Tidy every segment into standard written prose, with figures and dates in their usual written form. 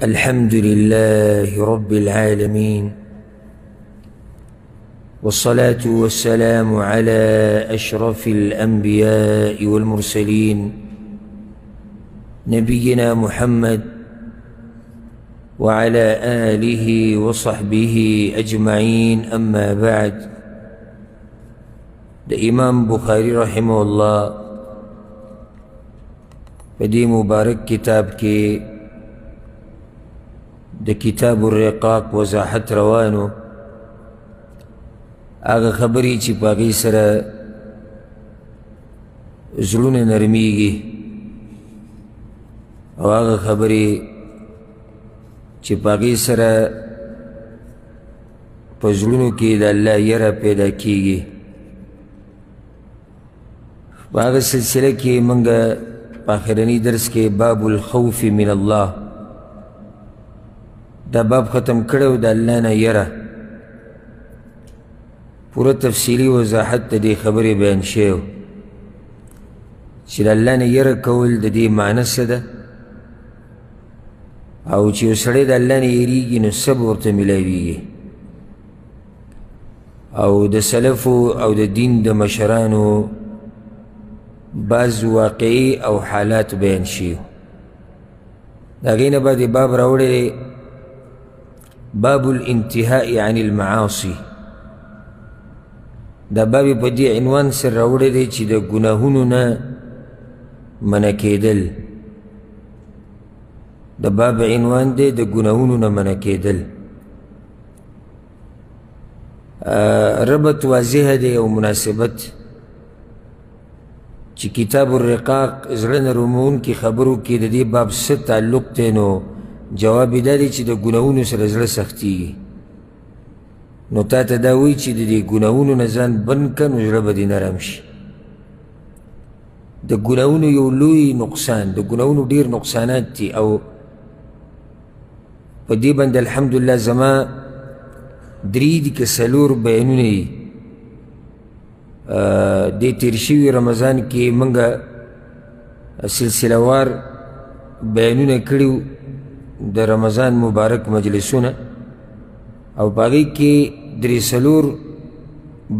الحمد لله رب العالمين، والصلاة والسلام على أشرف الأنبياء والمرسلين، نبينا محمد وعلى آله وصحبه أجمعين، أما بعد. د امام بخاري رحمه الله په دې مبارک کتاب کې د کتاب الرقاق وضاحت روانو، هغه خبرې چې په هغې سره زړونه نرمیږي او هغه خبرې چې په هغې سره په زړونو کې د الله یره پیدا کیږي. په هغه سلسله کې موږ په آخرني درس کې باب الخوف من الله دا باب ختم کړی او د الله نه یره پوره تفصیلي وضاحت د دې خبرې بیان شوی چې د الله نه یره کول د دې معنی څه ده، او چې یو سړی د الله نه یریږي نو څه به ورته میلاویږي، او د سلفو او د دین د مشرانو بعض واقعي او حالات بیان شي. د هغې نه بعد باب راوړی دی، باب الانتهاء عن المعاصي. دا باب یې په دې عنوان سره راوړی دی چې د ګناهونو نه منع کېدل. د باب عنوان دی د ګناهونو نه منع کېدل. ربط واضح دی او مناسبت چې کتاب الرقاق زړه نرموونکي خبرو کې د دې باب څه تعلق دی، نو جواب یې دا دی چې د ګناهونو سره زړه سختیږي. نو تا ته دا وایي چې د دې ګناهونو نه ځان بند کړه نو زړه به دې نرم شي. د ګناهونو یو لوی نقصان، د ګناهونو ډېر نقصانات دي، او په دې باندې الحمدلله زما درې دي که څلور بیانونه دي. دې تېر شوي رمضان کې موږ سلسلهوار بیانونه کړي د رمضان مبارک مجلسونه، او په هغې کې درې څلور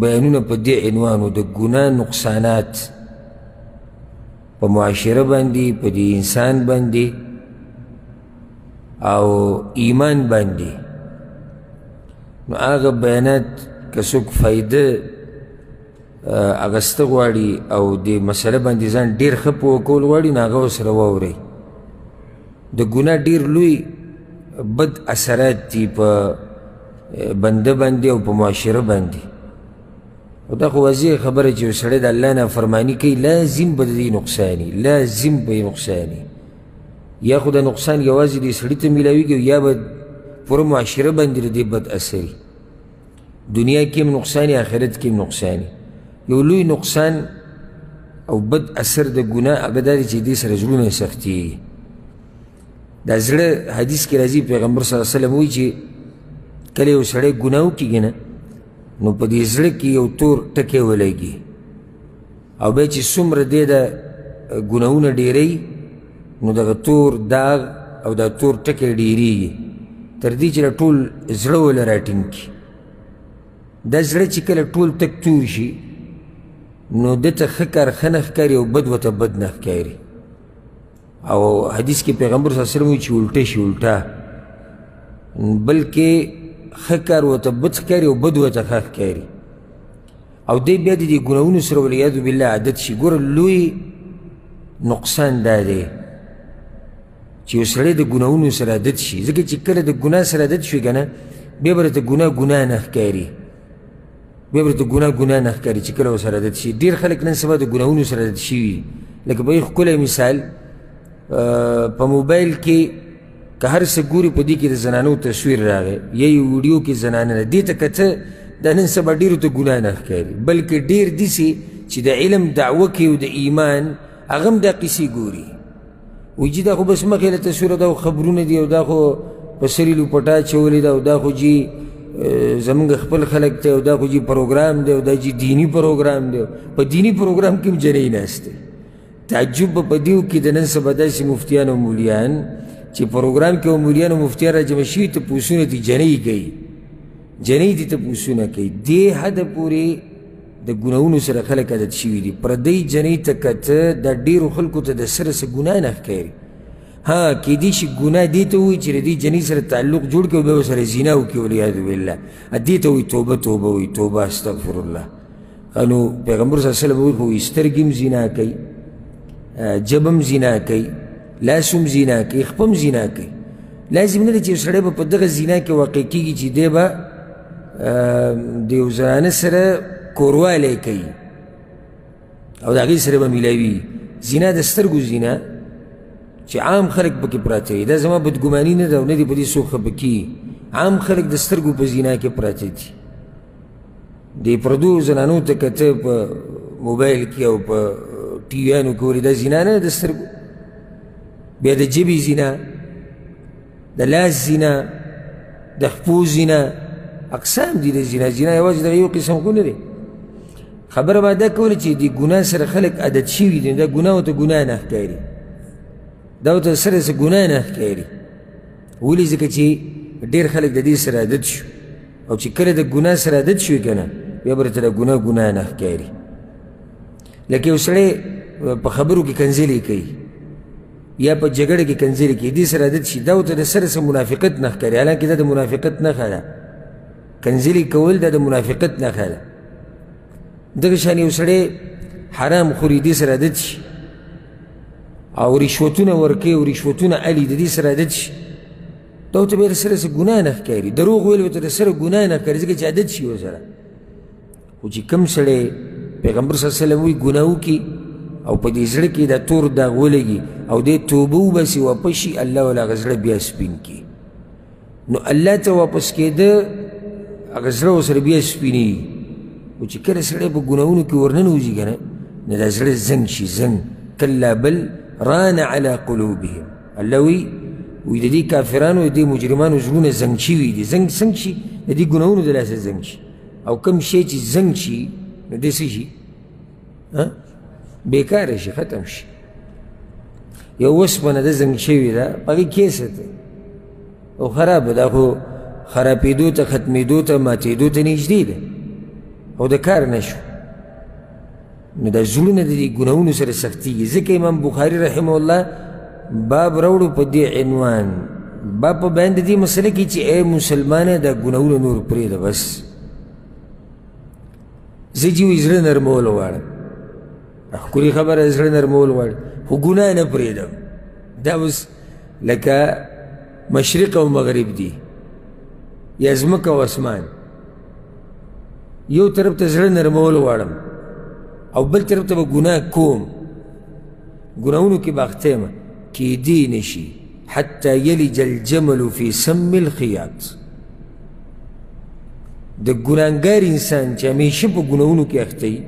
بیانونه په دې عنوان وو، د ګناه نقصانات په معاشره باندې، په دې انسان باندې او ایمان باندې. نو هغه بیانات که څوک فایده اغسته غواړي او دې مسله باندې ځان ډېر ښه پوه کول غواړي نو هغه ورسره واورئ. د ګناه ډېر لوی بد اثرات دي په بنده باندې او په معاشره باندې. او دا خو واضح خبره چې یو سړی د الله نافرماني کوي لازم به د دې نقصان وي، لازم به یې نقصان وي. یا خو د نقصان یوازې دې سړي ته میلاویږي، یا به پوره معاشره باندې د دې بد اثر وي. دنیا کې هم نقصان وي، آخرت کې هم نقصان وي. یو لوی نقصان او بد اثر د ګناه هغه دا دی چې دې سره زړونه سختیږي. دا زړه حدیث کې راځي، پیغمبر صلی الله علیه وسلم وایي چې کله یو سړی ګناه وکړي که نه نو په دې زړه کې یو تور ټکی ولګي، او بیا چې څومره دی د ګناهونه ډېروي نو دغه تور داغ او دا تور ټکی ډېرېږي تر دې چې دا ټول زړه وله راټینګ کړي. دا زړه چې کله ټول تک تور شي نو ده ته ښه کار ښه نه ښکاري او بد ورته بد نه ښکاري. او حدیث کې پیغمبر صلی الله علیه وسلم وایي چې الټه شي الټه، بلکې ښه کار ورته بد ښکاري او بد ورته ښه ښکاري، او دی بیا د دې ګناهونو سره والعیاذ بالله عادت شي. ګوره لوی نقصان دا دی چې یو سړی د ګناهونو سره عادت شي، ځکه چې کله د ګناه سره عادت شوي که نه بیا به درته ګناه ګناه نه ښکاري، بیا به درته ګناه ګناه نه ښکاري چې کله ورسره عادت شي. ډېر خلک نن سبا د ګناهونو سره عادت شوي. لکه په یو ښکلی مثال، په موبایل کې که هر څه ګوري په دې کې د زنانو تصویر راغی یا یو ویډیو کې زنانه ده، دې ته کته دا نن سبا ډېرو ته ګناه نه ښکاري، بلکې ډېر داسې چې د علم دعوه کوي او د ایمان هغه هم دا قصې ګوري، وایي جي دا خو بس مخې له تصویر ده او خبرونه دي، او دا خو په سرې لوپټه اچولې ده، او دا خو جي زمونږ خپل خلک دی، او دا خو جي پروګرام دی، او دا جي دیني پروګرام دی. په دیني پروګرام کې هم جنۍ ناستې. تعجب به په دې وکړي د نن سبا داسې مفتیان او مولیان چې پروګرام کې مولیان او مفتیان راجمع شوي تپوسونه دي جنۍ کوي، جنۍ دي تپوسونه کوي. دې حده پورې د ګناهونو سره خلک عادت شوي دي. پردۍ جنۍ ته کته دا ډېرو خلکو ته د سره څه ګناه نه ښکاري. ها کیدای شي ګناه دې ته ووایي چې د دې جنۍ سره تعلق جوړ کړي او بیا ورسره زنا وکړي، والعیاذ بالله. دې ته وایي توبه توبه وایي، توبه استغفر الله. نو پیغمبر صلی الله علیه وسلم وایي خو سترګې هم زنا کوي، ژبه هم زنا کوي، لاس هم زنا کوي، خپه هم زنا کوي. لازم نه ده چې یو سړی به په دغه زنا کې واقع کېږي چې دی به د یو زنانه سره کوروالی کوي او د هغې سره به میلاوي. زنا د سترګو زنا چې عام خلک پکې پراته وي، دا زما بدګماني نه ده او نه دي په دې څوک خفه کېږي. عام خلک د سترګو په زنا کې پراته دي. د پردو زنانو ته کته په موبایل کې او په ټي ویانو کې ولې دا زنا نه ده د سترګو. بیا د ژبې زنا، د لاس زنا، د خپو زنا، اقسام دي د زنا. زنا یوازې دغه یو قسم خو نه دی. خبره ما دا کوله چې د ګناه سره خلک عادت شوي دي، دا ګناه ورته ګناه نه ښکاري، دا ورته سره څه ګناه نه ښکاري. ولې؟ ځکه چې ډېر خلک د دې سره عادت شو، او چې کله د ګناه سره عادت شوي که نه بیا به درته د ګناه ګناه نه ښکاري. لکه یو سړی په خبرو کې کنځلې کوي یا په جګړه کې کنځلې کوي، دې سره عادت شي، دا ورته د سره څه منافقت نه ښکاري، حالانکه دا د منافقت نښه ده. کنځلې کول دا د منافقت نښه ده. دغه شان یو سړی حرام خوري، دې سره عادت شي، او رشوتونه ورکوي او رشوتونه الي، د دې سره عادت شي، دا ورته بیا د سره څه ګناه نه ښکاري. دروغ ویل ورته د سره ګناه نه ښکاري، ځکه چې عادت شي ورسره. خو چې کوم سړی پیغمبر صلی الله علیه وسلم وایي ګناه وکړي او په دې زړه کې دا تور داغ ولګي او دې توبه وباسي واپس شي، الله وله هغه زړه بیا سپین کړي. نو الله ته واپس کېده هغه زړه ورسره بیا سپینېږي. خو چې کله سړی په ګناهونو کې ورننوځي که نه، نو دا زړه زنګ شي، زنګ. کلا بل ران علی قلوبهم. الله وایي وایي د دې کافرانو د دې مجرمانو زړونه زنګ شوي دي. زنګ څنګه شي؟ د دې ګناهونو د لاسه زنګ شي. او کوم شی چې زنګ شي نو دې څه شي؟ بېکاره شي، ختم شي. یو وسپنه ده زنګ شوې ده، په هغې کې څه ده او خرابه ده، خو خرابېدو ته، ختمېدو ته، ماتېدو ته نږدې ده او د کار نه شو. نو دا زړونه د دې ګناهونو سره سختېږي. ځکه امام بخاري رحمه الله باب راوړو په دې عنوان، باب په بیان د دې مسله کې چې ای مسلمانه دا ګناهونه نور پرېږده بس. زه چې وایي زړه نرمول غواړم، ښکلې خبره، زړه نرمول غواړم خو ګناه نه پرېږدم. دا اوس لکه مشرق او مغرب دي یا ځمکه او اسمان، یو طرف ته زړه نرمول غواړم او بل طرف ته به ګناه کوم، ګناهونو کې به اخته یم، کیدی نشي. حتی یلج الجمل فی سم الخیاط. د ګناهګار انسان چې همیشه په ګناهونو کې اخته وي،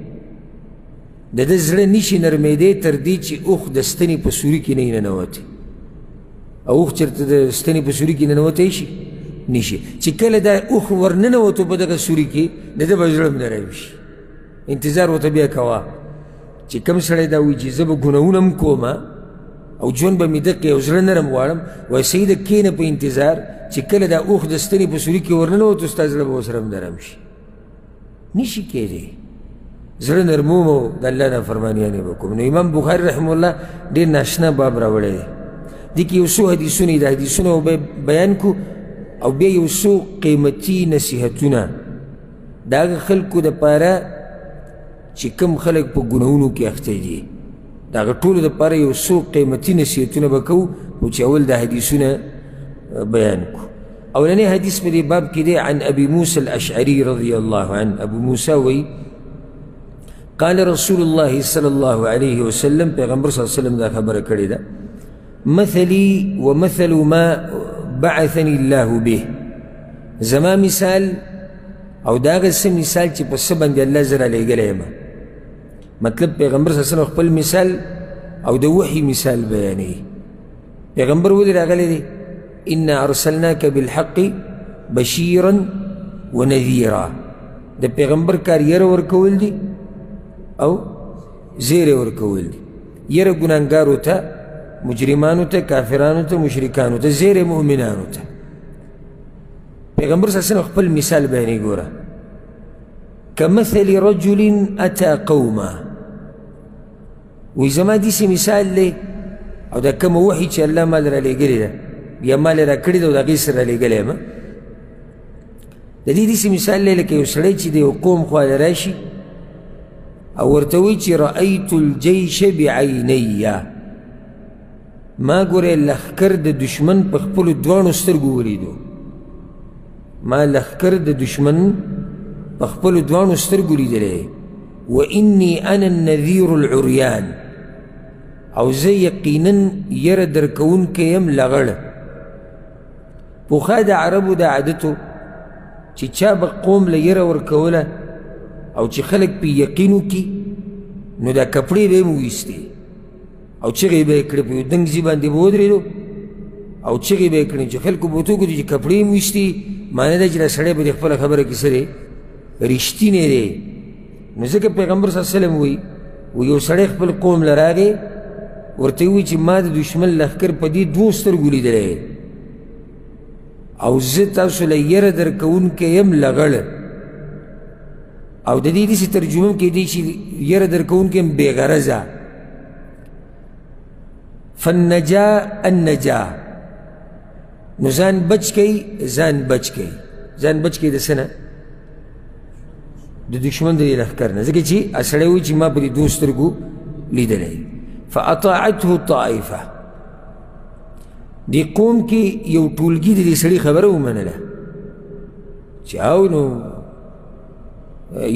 د ده زړه نشي نرمېدی تر دې چې اوښ د ستنې په سوري کې نه وي ننوتی. او اوښ چېرته د ستنې په سوري کې ننوتی شي؟ نشي. چې کله دا اوښ ورننوتو په دغه سوري کې، د ده به زړه هم نرم شي. انتظار ورته بیا کوه چې کوم سړی دا وایي چې زه به ګناهونه هم کوم او ژوند به مې دقې او زړه نرم غواړم، وایي صحیح ده، کښېنه په انتظار چې کله دا اوښ د ستنې په سوري کې ورننوتو ستا زړه به ورسره هم نرم شي. نشي کېدی. زړه نرموم او د الله نافرمانیانې به کوم. نو امام بخاري رحمه الله ډېر ناشنا باب راوړی دی. دې کې یو څو حدیثونه دي، د حدیثونه به بیان کړو او بیا یو څو قیمتي نصیحتونه د هغه خلکو دپاره چې کوم خلک په ګناهونو کې اخته دي، د هغه ټولو دپاره یو څو قیمتي نصیحتونه به کوو، خو چې اول دا حدیثونه بیان کړو. اولنی حدیث په دې باب کې دی عن ابي موسى الاشعري رضی الله عنه. ابو موسی وایي قال رسول الله صلی الله علیه وسلم، پیغمبر صلی الله علیه وسلم دا خبره کړې ده، مثلی ومثل ما بعثني الله به. زما مثال او د هغه څه مثال چې په څه باندې الله زه رالیږلی یم. مطلب پیغمبر صلی الله علیه وسلم خپل مثال او د وحي مثال بیانوي. پیغمبر ولې راغلی دی؟ انا ارسلناک بالحق بشیرا ونذیرا. د پیغمبر کار یره ورکول دي او زیری ورکول دي. یره ګناهګارو ته، مجرمانو ته، کافرانو ته، مشرکانو ته، زیری مؤمنانو ته. پیغمبر صلی الله علیه وسلم خپل مثال بیانوي، ګوره: کمثل رجل اتى قوما. وایي زما داسې مثال دی، او دا کومه وحي چې الله مال رالیږلې ده یا مال یې راکړې ده او د هغې سره رالیږلی یم، د دې داسې مثال دی لکه یو سړی چې د یو قوم خواله راشي او ورته وایي چې رأیت الجیش بعیني، ما ګورې لښکر د دښمن په خپلو دواړو سترګو ولیدو، ما لښکر د دښمن په خپلو دواړو سترګو لیدلی، وإني أنا النذیر العریان، او زه یقینا یره درکوونکی یم لغړ. پخوا د عربو د عادتو چې چا به قوم له یره ورکوله او چې خلک پې یقین وکړي نو دا کپړې به یې هم وویستې او چغې به یې کړې، په یو دنګ ځای باندې به ودرېدو او چغې به یې کړې چې خلکو به ورته وکتل چې کپړې یې هم ویستي، معنی دا چې دا سړی به د خپله خبره کې څه دی، رښتینی دی. نو ځکه پیغمبر صلی الله علیه وسلم وایي، یو سړی خپل قوم له راغی ورته یې وویل چې ما د دښمن لښکر په دې دوو سترګو لیدلی او زه تاسو له یره درکوونکی یم لغړ. او د دې داسې ترجمه هم کېدی چې یره درکوونکی یم بې غرضه. فالنجا النجا، نو ځان بچ کئ، ځان بچ کئ، ځان بچ کئ د څه نه؟ د دښمن د دې لښکر نه، ځکه چې سړی وایي چې ما په دې دوو سترګو لیدلی. فاطاعته طائفه، دې قوم کې یو ټولګي د دې سړي خبره ومنله چې او نو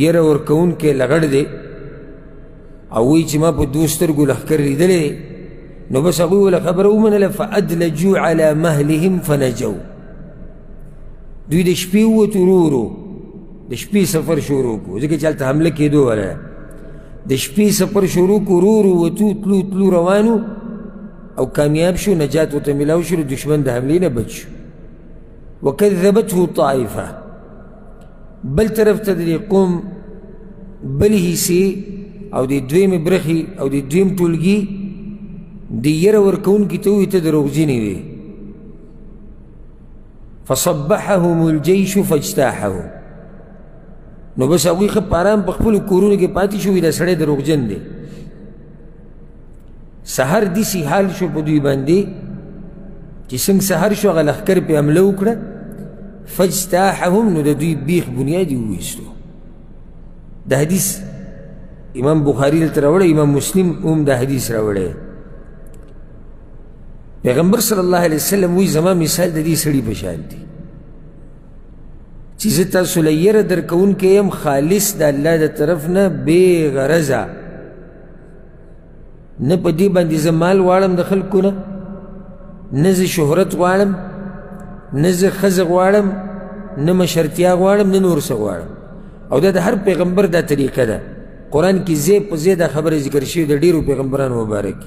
یره ورکوونکی لغړ دی او وایي چې ما په دوو سترګو لښکر لیدلی، نو بس هغوی وله خبره ومنله. فأدلجوا على مهلهم فنجوا، دوی د شپې ووتو ورو ورو، د شپې سفر شروع کړو، ځکه چې هلته حمله کېدو وله، د شپې سفر شروع کړو، ورو ورو وتو، تلو تلو روانو او کامیاب شو، نجات ورته میلاو شو، د دښمن د حملې نه بچ شو. وکذبته طائفه، بل طرف ته د دې قوم بلې حصې او د دویمې برخې او د دویم ټولګي د یره ورکوونکي ته ووایي ته دروغجنې وې. فصبحهم الجیش فاجتاحهم، نو بس هغوی ښه په ارام په خپلو کورونو کې پاتې شو، وایي دا سړی دروغجن دی. سهار داسې حال شو په دوی باندې چې څنګه سهار شو هغه لښکر پرې حمله وکړه، فاجتاحهم، نو د دوی بیخ بنیاد یې وویستو. د حدیث امام بخاري دلته راوړی، امام مسلم هم دا حدیث راوړی. پیغمبر صلی الله علیه وسلم وایي زما مثال د دې سړي په شان دی چې زه تاسو له یره درکوونکی یم، خالص د الله د طرف نه، بې غرضه، نه په دې باندې زه مال غواړم د خلکو نه، نه زه شهرت غواړم، نه زه ښځه غواړم، نه مشرتیا غواړم، نه نور څه غواړم. او دا د هر پیغمبر دا طریقه ده. قرآن کې ځای په ځای دا خبره ذکر شوې د ډېرو پیغمبرانو مبارک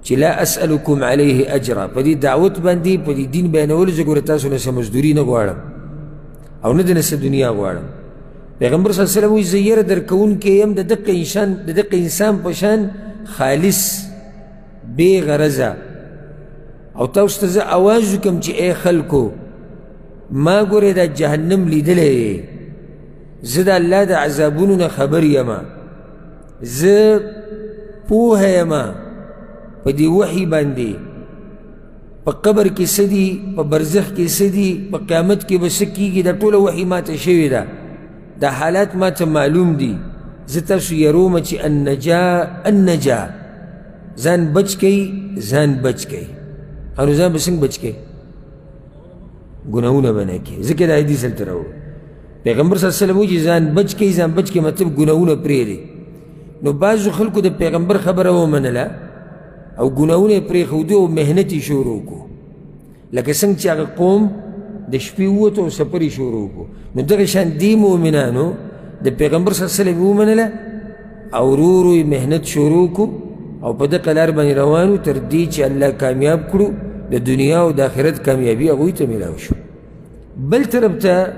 چې لا اسألکم علیه اجرا، په دې دعوت باندې، په دې دین بیانولو زه ګوره تاسو نه څه مزدوري نه غواړم او نه د نه څه دنیا غواړم. پیغمبر صلی الله علیه وسلم وایي زه یره درکوونکی یم د دقه انسان په شان، خالص، بې غرضه، او تاسو ته زه اواز وکړم چې ای خلکو ما ګورې دا جهنم لیدلی دی، زه د الله د عذابونو نه خبر یم، زه پوهه یم په دې وحي باندې، په قبر کې څه دي، په برزخ کې څه دي، په قیامت کې به څه کېږي، دا ټوله وحي ماته شوې ده، دا حالات ماته معلوم دي. زه تاسو یروم چې النجا النجا، ځان بچ کئ، ځان بچ کئ. نو ځان به څنګه بچ کئ؟ ګناهونه به نه کوي. ځکه دا حدیث هلته راوړو. پیغمبر صلی الله علیه وسلم وایي چې ځان بچ کئ، ځان بچ کئ مطلب ګناهونه پرېږدئ. نو بعضو خلکو د پیغمبر خبره ومنله او ګناهونه یې پرېښودو او محنت یې شروع کړو، لکه څنګه چې هغه قوم د شپې ووتو او سفر یې شروع کړو. نو دغه شان دې مؤمنانو د پیغمبر صلی الله علیه وسلم ومنله او ورو ورو یې محنت شروع کړو او په دغه لار باندې روان وو تر دې چې الله کامیاب کړو، د دنیا او د آخرت کامیابي هغوی ته میلاو شو. بل طرف ته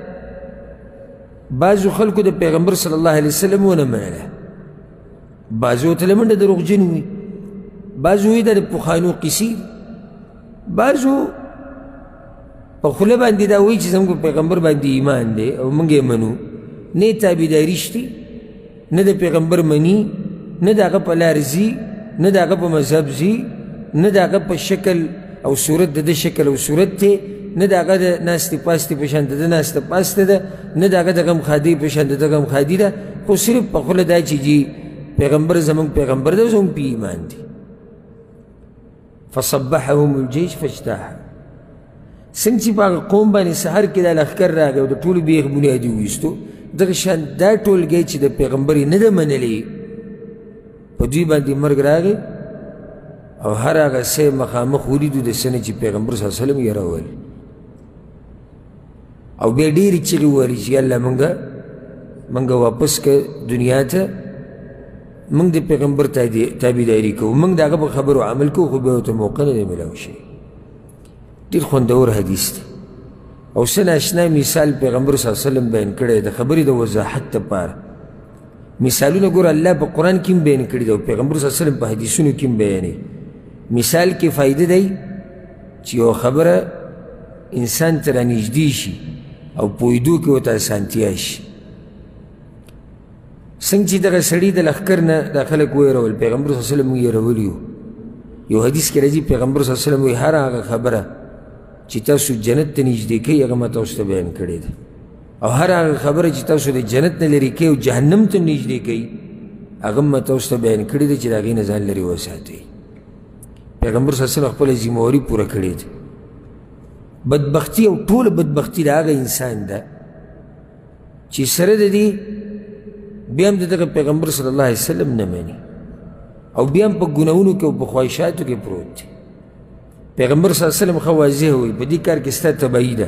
بعضو خلکو د پیغمبر صلی الله علیه وسلم ونه منله. بعضو ته له منډه دروغجن وي، بعضو وایي دا د پخوانو قصې، بعضو په خوله باندې دا وایي چې زموږ پیغمبر باندې ایمان دی او موږ یې منو، نه یې تابعداري شته، نه د پیغمبر مني، نه د هغه په لار ځي، نه د هغه په مذهب ځي، نه د هغه په شکل او صورت د ده شکل او صورت دی، نه د هغه د ناستې پاستې په شان د ده ناسته پاسته ده، نه د هغه د غم ښادۍ په شان د ده غم ښادي ده، خو صرف په خوله دا چې جي پیغمبر زموږ پیغمبر دی، زموږ په ایمان دی. فصبحهم الجیش فاجتاح. څنګه چې په هغه قوم باندې سحر کې دا لښکر راغی او د ټولو بیخ بنیادي وویستو، دغه شان دا ټولګی چې د پیغمبر یې نه ده منلې په دوی باندې مرګ راغی او هر هغه څه یې مخامخ ولیدو د څه نه چې پیغمبر صلی الله علیه وسلم یې راولي. او بیا ډېرې چیغې ووهلې چې الله موږ واپس که دنیا ته، موږ د پیغمبر تابعداري کوو، موږ د هغه په خبرو عمل کوو، خو بیا ورته موقع نه دی میلاو شوی. ډېر خوندور حدیث دی او څه ناشنا مثال پیغمبر صلی الله علیه وسلم بیان کړی د خبرې د وضاحت لپاره. مثالونه ګوره الله په قرآن کې هم بیان کړي دي او پیغمبر صلی الله علیه وسلم په حدیثونو کې هم بیانوي. مثال کې فایده دی چې یوه خبره انسان ته رانږدې شي او پوهېدو کې ورته اسانتیا شي. څنګه چې دغه سړي د لښکر نه دا خلک ویرول، پیغمبر صلی الله علیه وسلم موږ یېرولي وو. یو حدیث کې راځي پیغمبر صلی الله علیه وسلم وایي هر هغه خبره چې تاسو جنت ته نږدې کوي هغه ما تاسو ته بیان کړې ده، او هر هغه خبره چې تاسو د جنت نه لرې کوي او جهنم ته نږدې کوي هغه ما تاسو ته بیان کړې ده چې د هغې نه ځان لرې وساتئ. پیغمبر صلی الله علیه وسلم خپله ذمهواري پوره کړې ده. بدبختي او ټوله بدبختي د هغه انسان ده چې سره د دې بیا هم د دغه پیغمبر صلی الله علیه وسلم نه مني او بیا هم په ګناهونو کې او په خواهشاتو کې پروت دی. پیغمبر صلی الله علیه وسلم ښه واضح وایي په دې کار کې ستا تباهي ده،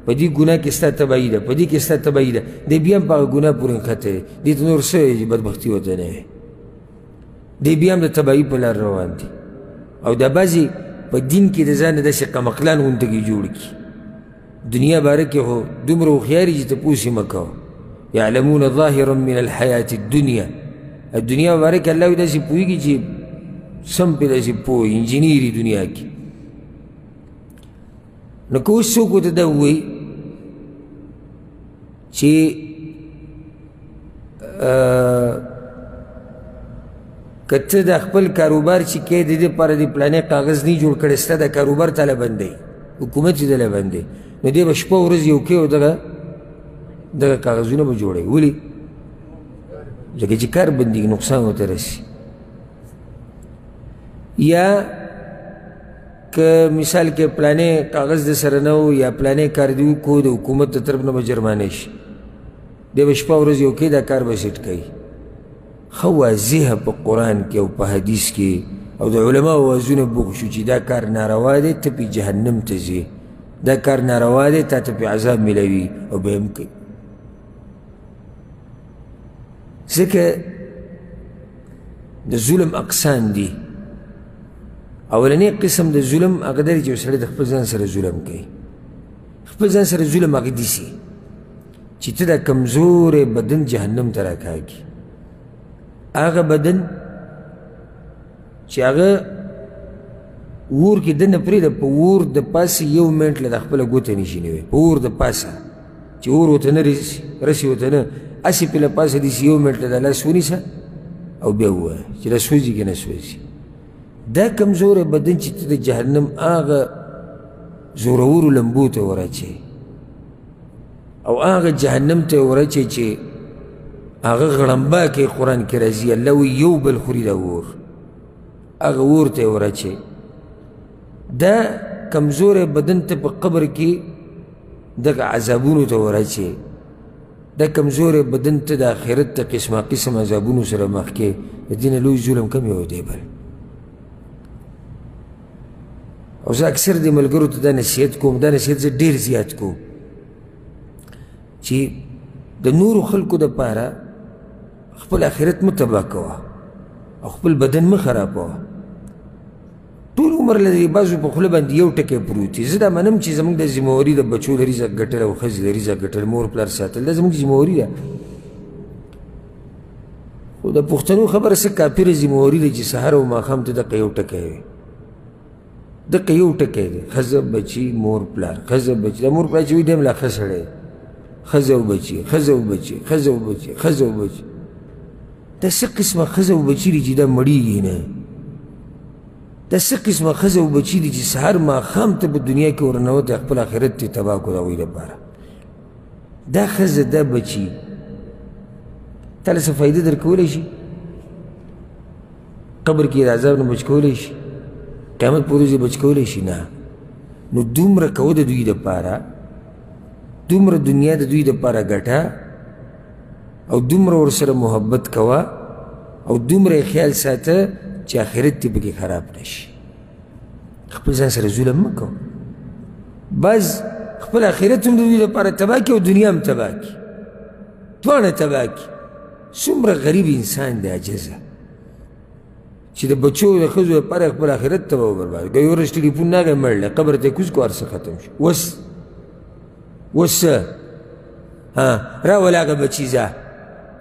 په دې ګناه کې ستا تباهي ده، په دې کې ستا تباهي ده. دی بیا هم په هغه ګناه پورې نښتی دی، دې ته نور څه وایي چې بدبختي ورته نه وي. دی بیا هم د تباهي په لار روان دی. او دا بعضې په دین کې د ځان نه داسې قمقلان غوندې جوړ کړي، دنیا باره کې خو دومره هوښیار یې چې تپوس یې مه کوه. یعلمون ظاهرا من الحیاة الدنیا، الدنیا باره کې الله داسې پوهېږي چې سم پرې داسې پوه انجینري دنیا کې. نو که اوس څوک ورته دا ووایي چې که ته د خپل کاروبار چې کوې د دې لپاره دې پلانې کاغذ نه جوړ کړی، ستا د کاروبار تاله بندوي، حکومت یې دله بندوي، نو دی به شپه ورځ یو کوي او دغه کاغذونه به جوړوي. ولې؟ ځکه چې کار بندېږي، نقصان ورته رسي. یا که مثال کې پلانې کاغذ د سره نه و یا پلانې کار دې وکړو، د حکومت د طرف نه به جرمانه شي، دی به شپه ورځ یو کوي، دا کار به سیټ کوي. ښه واضح په قرآن کې او په حدیث کې او د علماو وازونه بوخ شو چې دا کار ناروا دی، ته پې جهنم ته ځې، دا کار ناروا دی، تا ته پې عذاب میلاوي او بیا هم کوي. ځکه د ظلم اقسام دي. اولنی قسم د ظلم هغه دی چې یو سړی د خپل ځان سره ظلم کوي. خپل ځان سره ظلم هغه داسې چې ته دا کمزوری بدن جهنم ته راکاږي، هغه بدن چې هغه ور کې دننه پرېږده، په اور د پاسه یو منټ له د خپله ګوته نشي نیوی، په اور د پاسه چې اور ورته نه رسي ورته نه، هسې پې له پاسه داسې یو منټ له د لاس ونیسه او بیا ووایه چې دا سوځي که نه سوځي. دا کمزوری بدن چې ته د جهنم هغه زورورو لمبو ته وراچوې او هغه جهنم ته وراچوې چې هغه غړمبا کې قرآن کې راځي، الله وایي یو بل خوري دا اور، هغه اور ته یې وراچوې. دا کمزوری بدن ته په قبر کې دغه عذابونو ته وراچوې، دا کمزوری بدن ته د آخرت ته قسمه قسم عذابونو سره مخ کې. د دې نه لوی ظلم کم یو دی بل. او زه اکثر دې ملګرو ته دا نصیحت کوم، دا نصیحت زه ډېر زیات کوم چې د نورو خلکو دپاره خپل آخرت مه تباه کوه او خپل بدن مه خرابوه. ټول عمر له دې بعضو په خوله باندې یو ټکی پروت دی. زه دا منم چې زموږ د ذمهواري د بچو د رزق ګټل او ښځې د رزق ګټل، مور پلار ساتل، دا زموږ ذمهواري ده. خو د پښتنو خبره څه کافره ذمهواري ده چې سهار او ماښام ته دقه یو ټکی وي، دقه یو ټکی دی، ښځه بچي مور پلار، ښځه بچي. دا مور پلار چې وي دی هم لا ښه سړی دی، ښځه او بچي، ښځه او بچي، ښځه او بچي، ښځه او بچي. دا څه قسمه ښځه او بچي دي چې دا مړېږي نه؟ دا څه قسمه ښځه او بچي دي چې سهار ماښام ته په دنیا کې ورننوتی خپل آخرت ترې تباه کړو د هغوی لپاره؟ دا ښځه دا بچي تا له څه فایده درکولی شي؟ قبر کې د عذاب نه بچ کولی شي؟ قیامت په ورځ یې بچ کولی شي؟ نه. نو دومره کوه د دوی دپاره، دومره دنیا د دوی دپاره ګټه، او دومره ورسره محبت کوه، او دومره یې خیال ساته چې آخرت دې پکې خراب نه شي. خپل ځان سره ظلم مه کوه، بعض خپل آخرت هم د دوی لپاره تباه کړي او دنیا هم تباه کړي، دواړه تباه کړي. څومره غریب انسان دی عاجزه چې د بچو د ښځو لپاره خپل آخرت تباه و برباد کړي. یوه ورځ ټلیفون راغی مړ دی، قبر ته یې کوز کړو، هر څه ختم شو. اوس اوس څه؟ ها راوله هغه بچي ځه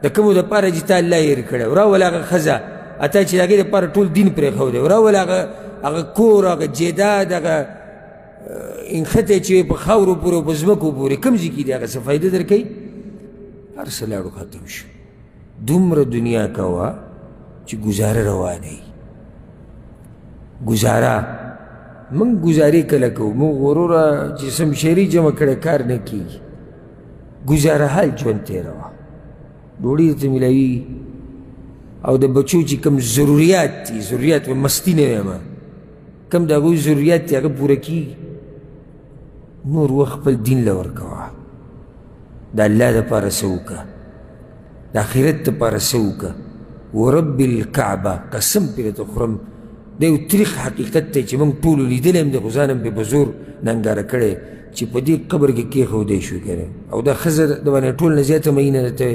د کومو دپاره چې تا الله هېر کړی، راوله هغه ښځه اتا چې د هغې دپاره ټول دین پرېښودی، راوله هغه کور، هغه جایداد، هغه انښتی چې په خاورو پورې او په ځمکو پورې کوم ځای کې دی، هغه څه فایده درکوي؟ هر څه لاړو ختم شو. دومره دنیا کوه چې ګزاره روانه وي. ګزاره موږ ګزارې کله کوو؟ موږ وروره چې سم شعري جمع کړی کار نه کېږي. ګزاره حال ژوند تېروه، ډوډۍ درته میلاویږي، او د بچو چې کوم ضروریات دي، ضروریات مستي نه وایم، کوم د هغوی ضروریات دي هغه پوره کېږي. نور وخت خپل دین له ورکوه، د الله دپاره څه وکړه، د آخرت دپاره څه وکړه. ورب الکعبه قسم پرې درته خورم، دا یو تریخ حقیقت دی چې موږ ټولو لیدلی هم دی، خو ځان هم پرې په زور ننګاره کړی چې په دې قبر کې کېښودی شو که نه. او دا ښځه د باندې ټول نه زیاته مینه ده، ته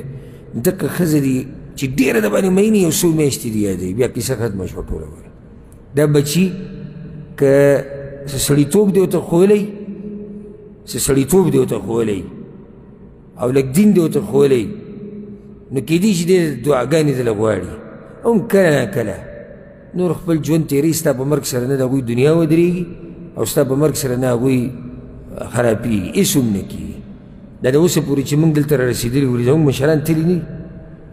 دقه ښځه دي چې ډېره د باندې مینه یو څو میاشتې دي یادوي، بیا کیسه ختمه شوه ټوله. ګوره دا بچي که څه سړیتوب دی ورته ښوولی، څه سړیتوب دی ورته ښوولی او لږ دین دی ورته ښوولی، نو کیدای شي دی دعاګانې دله غواړي هم کله نا کله. نور خپل ژوند تېروي، ستا په مرګ سره نه د هغوی دنیا ودرېږي او ستا په مرګ سره نه هغوی خرابېږي، هېڅ هم نه کېږي. دا د اوسه پورې چې موږ دلته را رسېدلي وو، زموږ مشران تللي نه دي،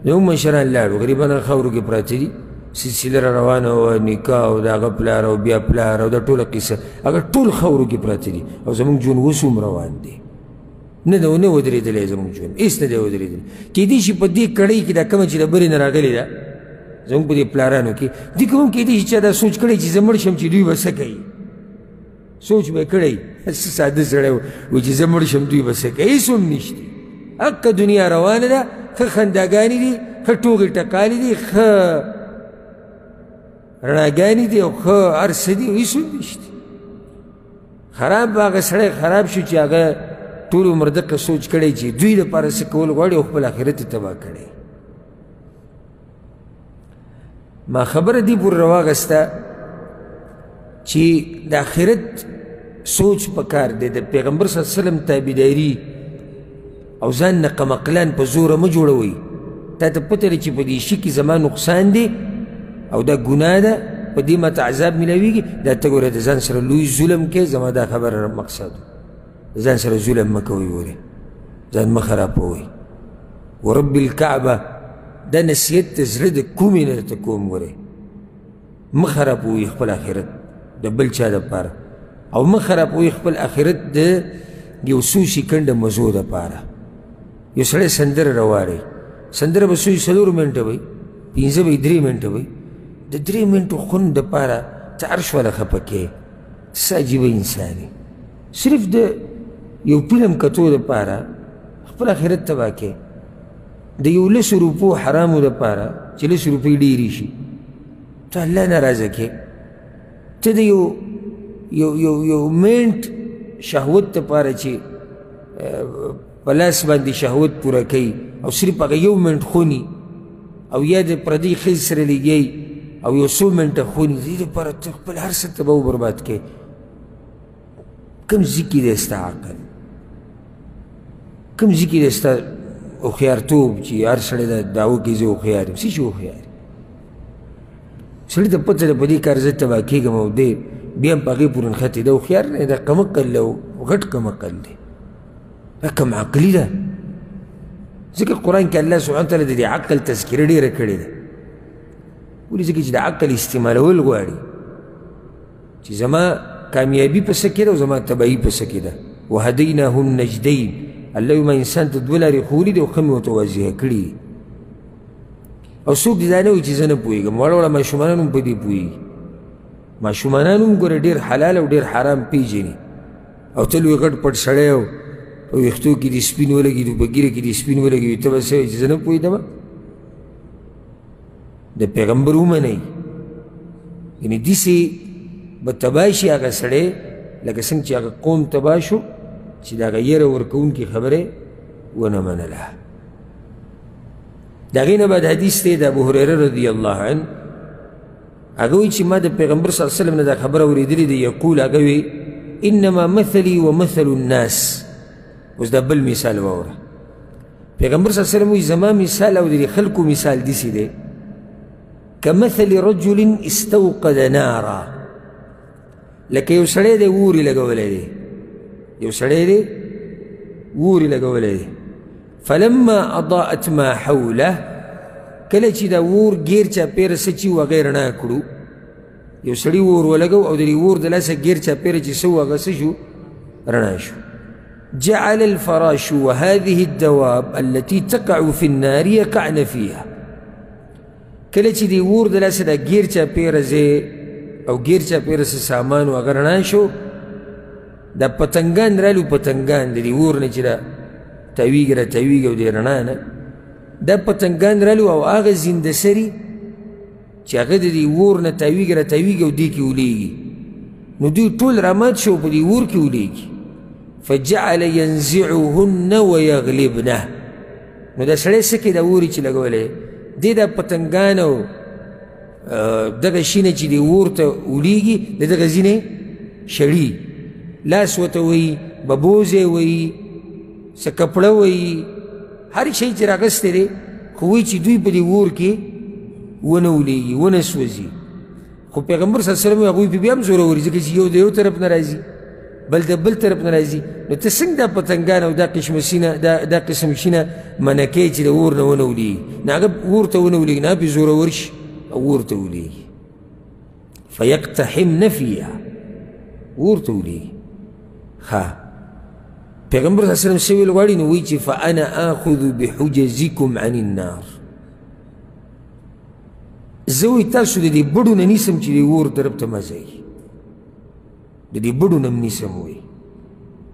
زموږ مشران لاړو، غریبان خاورو کې پراته دي، سلسله را روانه وه، نکاح او د هغه پلار او بیا پلار او دا ټوله قصه، هغه ټول خاورو کې پراته دي، او زموږ ژوند اوس هم روان دی، نه دی نه ودرېدلی، زموږ ژوند هېڅ نه دی ودرېدلی. کېدای شي په دې کړۍ کې دا کومه چې د بلې نه راغلې ده زموږ په دې پلارانو کې، دې کې هم کېدای شي چا دا سوچ کړی چې زه مړ شم چې دوی به څه کوي، سوچ به یې کړی، څه ساده سړی و چې زه مړ شم دوی به څه کوي، هېڅ هم نشته. هقه دنیا روانه ده، ښه خنداګانې دي، ښه ټوغې ټکالې دي، ښه رڼاګانې دي او ښه هر څه دي، هېڅ هم نشته. خراب به هغه سړی خراب شو چې هغه ټول عمر دقه سوچ کړی چې دوی دپاره څه کول غواړي او خپل آخرت یې تباه کړی. ما خبره دې پورې راواخیسته چې د آخرت سوچ پکار دی، د پیغمبر صلی الله علیه وسلم تابعداري او ځان نه قمقلان په زوره مه جوړوئ. تا ته پته ده چې په دې شي کې زما نقصان دی او دا ګناه ده، په دې ماته عذاب میلاویږي، دا ته ګوره د ځان سره لوی ظلم کوې. زما دا خبره مقصد د ځان سره ظلم مه کوئ، ګورې ځان مه خرابوئ. ورب الکعبه دا نصیحت د زړه د کومې نه درته کوم، ګورې مه خرابوئ خپل آخرت د بل چا دپاره، او مه خرابوئ خپل آخرت د یو څو سیکنډه مزو دپاره. یو سړی سندره راواړوي، سندره به څو 4 منټه وي، 5 به 3 منټه وي، د 3 منټو خوند دپاره ته عرش والا خفه کې، څه عجیبه انسان یې. صرف د یو فلم کتو دپاره خپل آخرت تباه کې، د یو 10 روپو حرامو دپاره چې 10 روپۍ ډېرې شي ته الله ناراضه کې، ته د یو یو یو یو منټ شهوت دپاره چې په لاس باندې شهوت پوره کوي او صرف هغه یو منټ خوني او یا د پردۍ ښځې سره لګیایي او یو څو منټه خوني، د دې دپاره ته خپل هر څه تباه و برباد کوې. کوم ځای کې دی ستا عقل؟ کوم ځای کې دی ستا هوښیارتوب چې هر سړی دا دعوه کوي زه هوښیار یم. څه شي هوښیار؟ سړي ته پته ده په دې کار زه تباه کېږم او دی بیا هم په هغې پورې نښتی، دا هوښیار نه دی، دا کمعقل دی او غټ کمعقل دی، دا کم عقلي ده. ځکه قرآن کې الله سبحانه وتعالی د دې عقل تذکره ډېره کړې ده. ولې؟ ځکه چې د عقل استعمالول غواړي چې زما کامیابي په څه کې ده او زما تباهي په څه کې ده. وهدیناه النجدین، الله ما انسان ته دوه لارې ښوولي دي او ښه مې ورته واضحه کړي دي. او څوک دې دا نه وایي چې زه نه پوهېږم، واړه واړه ماشومانان هم په دې پوهېږي. ماشومانان هم ګوره ډېر حلال او ډېر حرام پېژني. او ته لوی غټ پټ سړی او په ویښتو کې دې سپین ولګېدو، په ږیره کې دې سپین ولګېدو، ته به څه وایې چې زه نه پوهېدم؟ د پیغمبر ومنئ، یعنې داسې به تباه شي هغه سړی لکه څنګه چې هغه قوم تباه شو چې د هغه یره ورکوونکي خبره ونه منله. د هغې نه بعد حدیث دی د ابو هریره رضی الله عنه، هغه وایي چې ما د پیغمبر صلی الله علیه وسلم نه دا خبره اورېدلې ده، یقول، هغه وایي انما مثلي ومثل الناس. اوس دا بل مثال واوره. پیغمبر صلی الله علیه وسلم وایي زما مثال او د دې خلکو مثال داسې دی کمثل رجل استوقد نارا، لکه یو سړی دی اور یې لګولی دی، یو سړی دی اور یې لګولی دی، فلما اضاءت ما حوله، کله چې دا اور ګیر چاپېره څه چې و هغه یې رڼا کړو. یو سړي اور ولګو او د دې اور د لاسه ګیر چاپېره چې څه و هغه څه شو؟ رڼا شو. جعل الفراش وهذه الدواب التي تقع في النار يقعن فيها، کله چې د اور د لاسه دا ګیر چاپېره ځای او ګیر چاپېره څه سامان و هغه رڼا شو، دا پتنګان رالو، پتنګان د دې اور نه چې دا تاویږي را تاویږي او د رڼا نه دا پتنګان رالو او هغه زنده سري چې هغه د دې اور نه تاویږي را تاویږي او دې کې ولېږي، نو دوی ټول رامات شو په دې اور کې ولېږي. فجعل ينزعهن ويغلبنه، نو دا سړی څه کوي؟ دا اور یې چې لګولی دی دا پتنګان او دغه شي نه چې دې اور ته ولېږي د دغه ځینې شړي، لاس ورته وایي، ببوزی وایي، څه کپړه وایي، هر شی چې راغستی دی، خو وایي چې دوی په دې اور کې ونه ولېږي، ونه سوځي. خو پیغمبر صلی الله علیه وسلم هغوی پرې بیا هم زوروري، ځکه چې یو د یو طرف نه راځي بل د بل طرف نه راځي، نو ته څنګه دا پتنګان او دا قسم شینه دا قسم شینه منع کوې چې د اور نه ونه ولېږي؟ نو هغه اور ته ونه ولېږي، نه پرې زورور شي او اور ته ولېږي. فیقتحمن فیها، اور ته ولېږي. ښه، پیغمبر صلی الله علیه وسلم څه ویل غواړي؟ نو وایي چې فانا آخذ بحجزکم عن النار، زه وایي تاسو د دې بډو نه نیسم چې د اور طرف ته مه ځئ، د دې بډو نه هم نیسم وایي.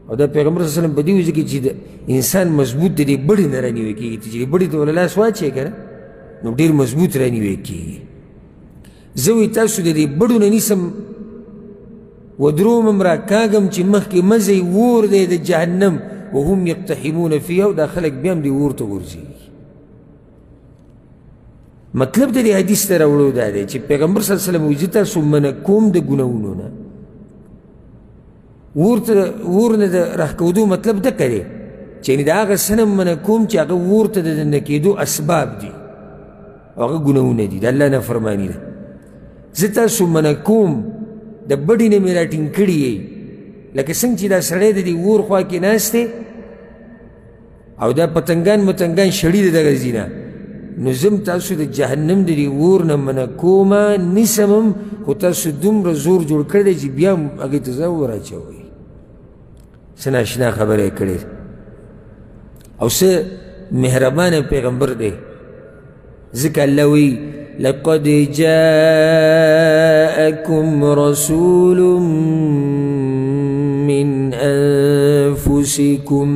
او دا پیغمبر صلی الله علیه وسلم په دې وجه کې چې د انسان مضبوط د دې بډې نه رانیوی کېږي، چې دې بډې ته ورله لاس واچوې که نه نو ډېر مضبوط رانیوی کېږي. زه وایي تاسو د دې بډو نه نیسم، ودروم هم راکاږم چې مخکې مه ځئ، اور دی د جهنم، وهم یقتحمون فیها، او دا خلک بیا هم دې اور ته غورځېږي. مطلب د دې حدیث ته راوړو دا دی چې پیغمبر صلی الله علیه وسلم وایي زه تاسو منع کوم د ګناهونو نه، اور نه د راښکودو مطلب دقه دی چې یعنې د هغه څه نه منع کوم چې هغه اور ته د دننه کېدو اسباب دي او هغه ګناهونه دي، د الله نافرماني ده. زه تاسو منع کوم د بډې نه مې راټینګ کړي یئ، لکه څنګه چې دا سړی د دې اور خوا کې ناست دی او دا پتنګان متنګان شړي د دغه ځای نه، نو زه هم تاسو د جهنم د دې اور نه منع کومه نیسم هم، خو تاسو دومره زور جوړ کړی دی چې بیا هم هغې ته ځان وراچوئ. څه ناشنا خبره یې کړې او څه مهربانه پیغمبر دی، ځکه الله وایي لقد جاءكم رسول من أنفسكم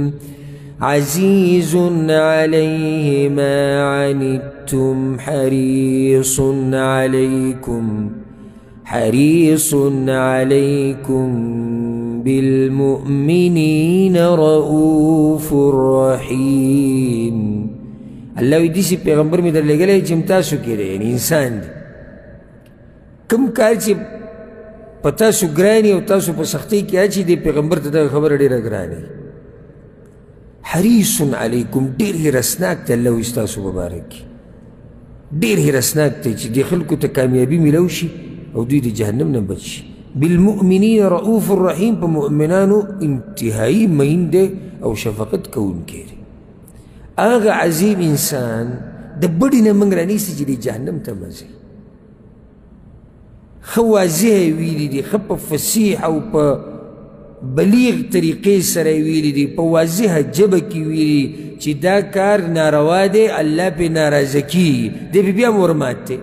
عزيز عليه ما عنتم حريص عليكم بالمؤمنين رؤوف رحيم. الله وایي داسې پیغمبر مې درلېږلی چې هم تاسو کې دی، یعنې انسان دی، کوم کار چې په تاسو ګران او تاسو په سختۍ کې اچي، دې پیغمبر ته دغه خبره ډېره ګرانه. حریص علیکم، ډېر حرصناک دی الله وایي ستاسو په باره کې، ډېر حرصناک دی چې دې خلکو ته کامیابي میلاو شي او دوی د جهنم نه بچ شي. بالمؤمنین رؤوف الرحیم، په مؤمنانو انتهایی مین دی او شفقت کوونکی دی. هغه عظیم انسان د بډې نه موږ رانیسي چې د جهنم ته مه ځئ. ښه واضح یې ویلي دي، ښه په فصیح او په بلیغ طریقې سره یې ویلي دي، په واضحه ژبه کې ویلي چې دا کار ناروا دی، الله پرې ناراضه کېږي، دی پرې بیا هم ورمات دی.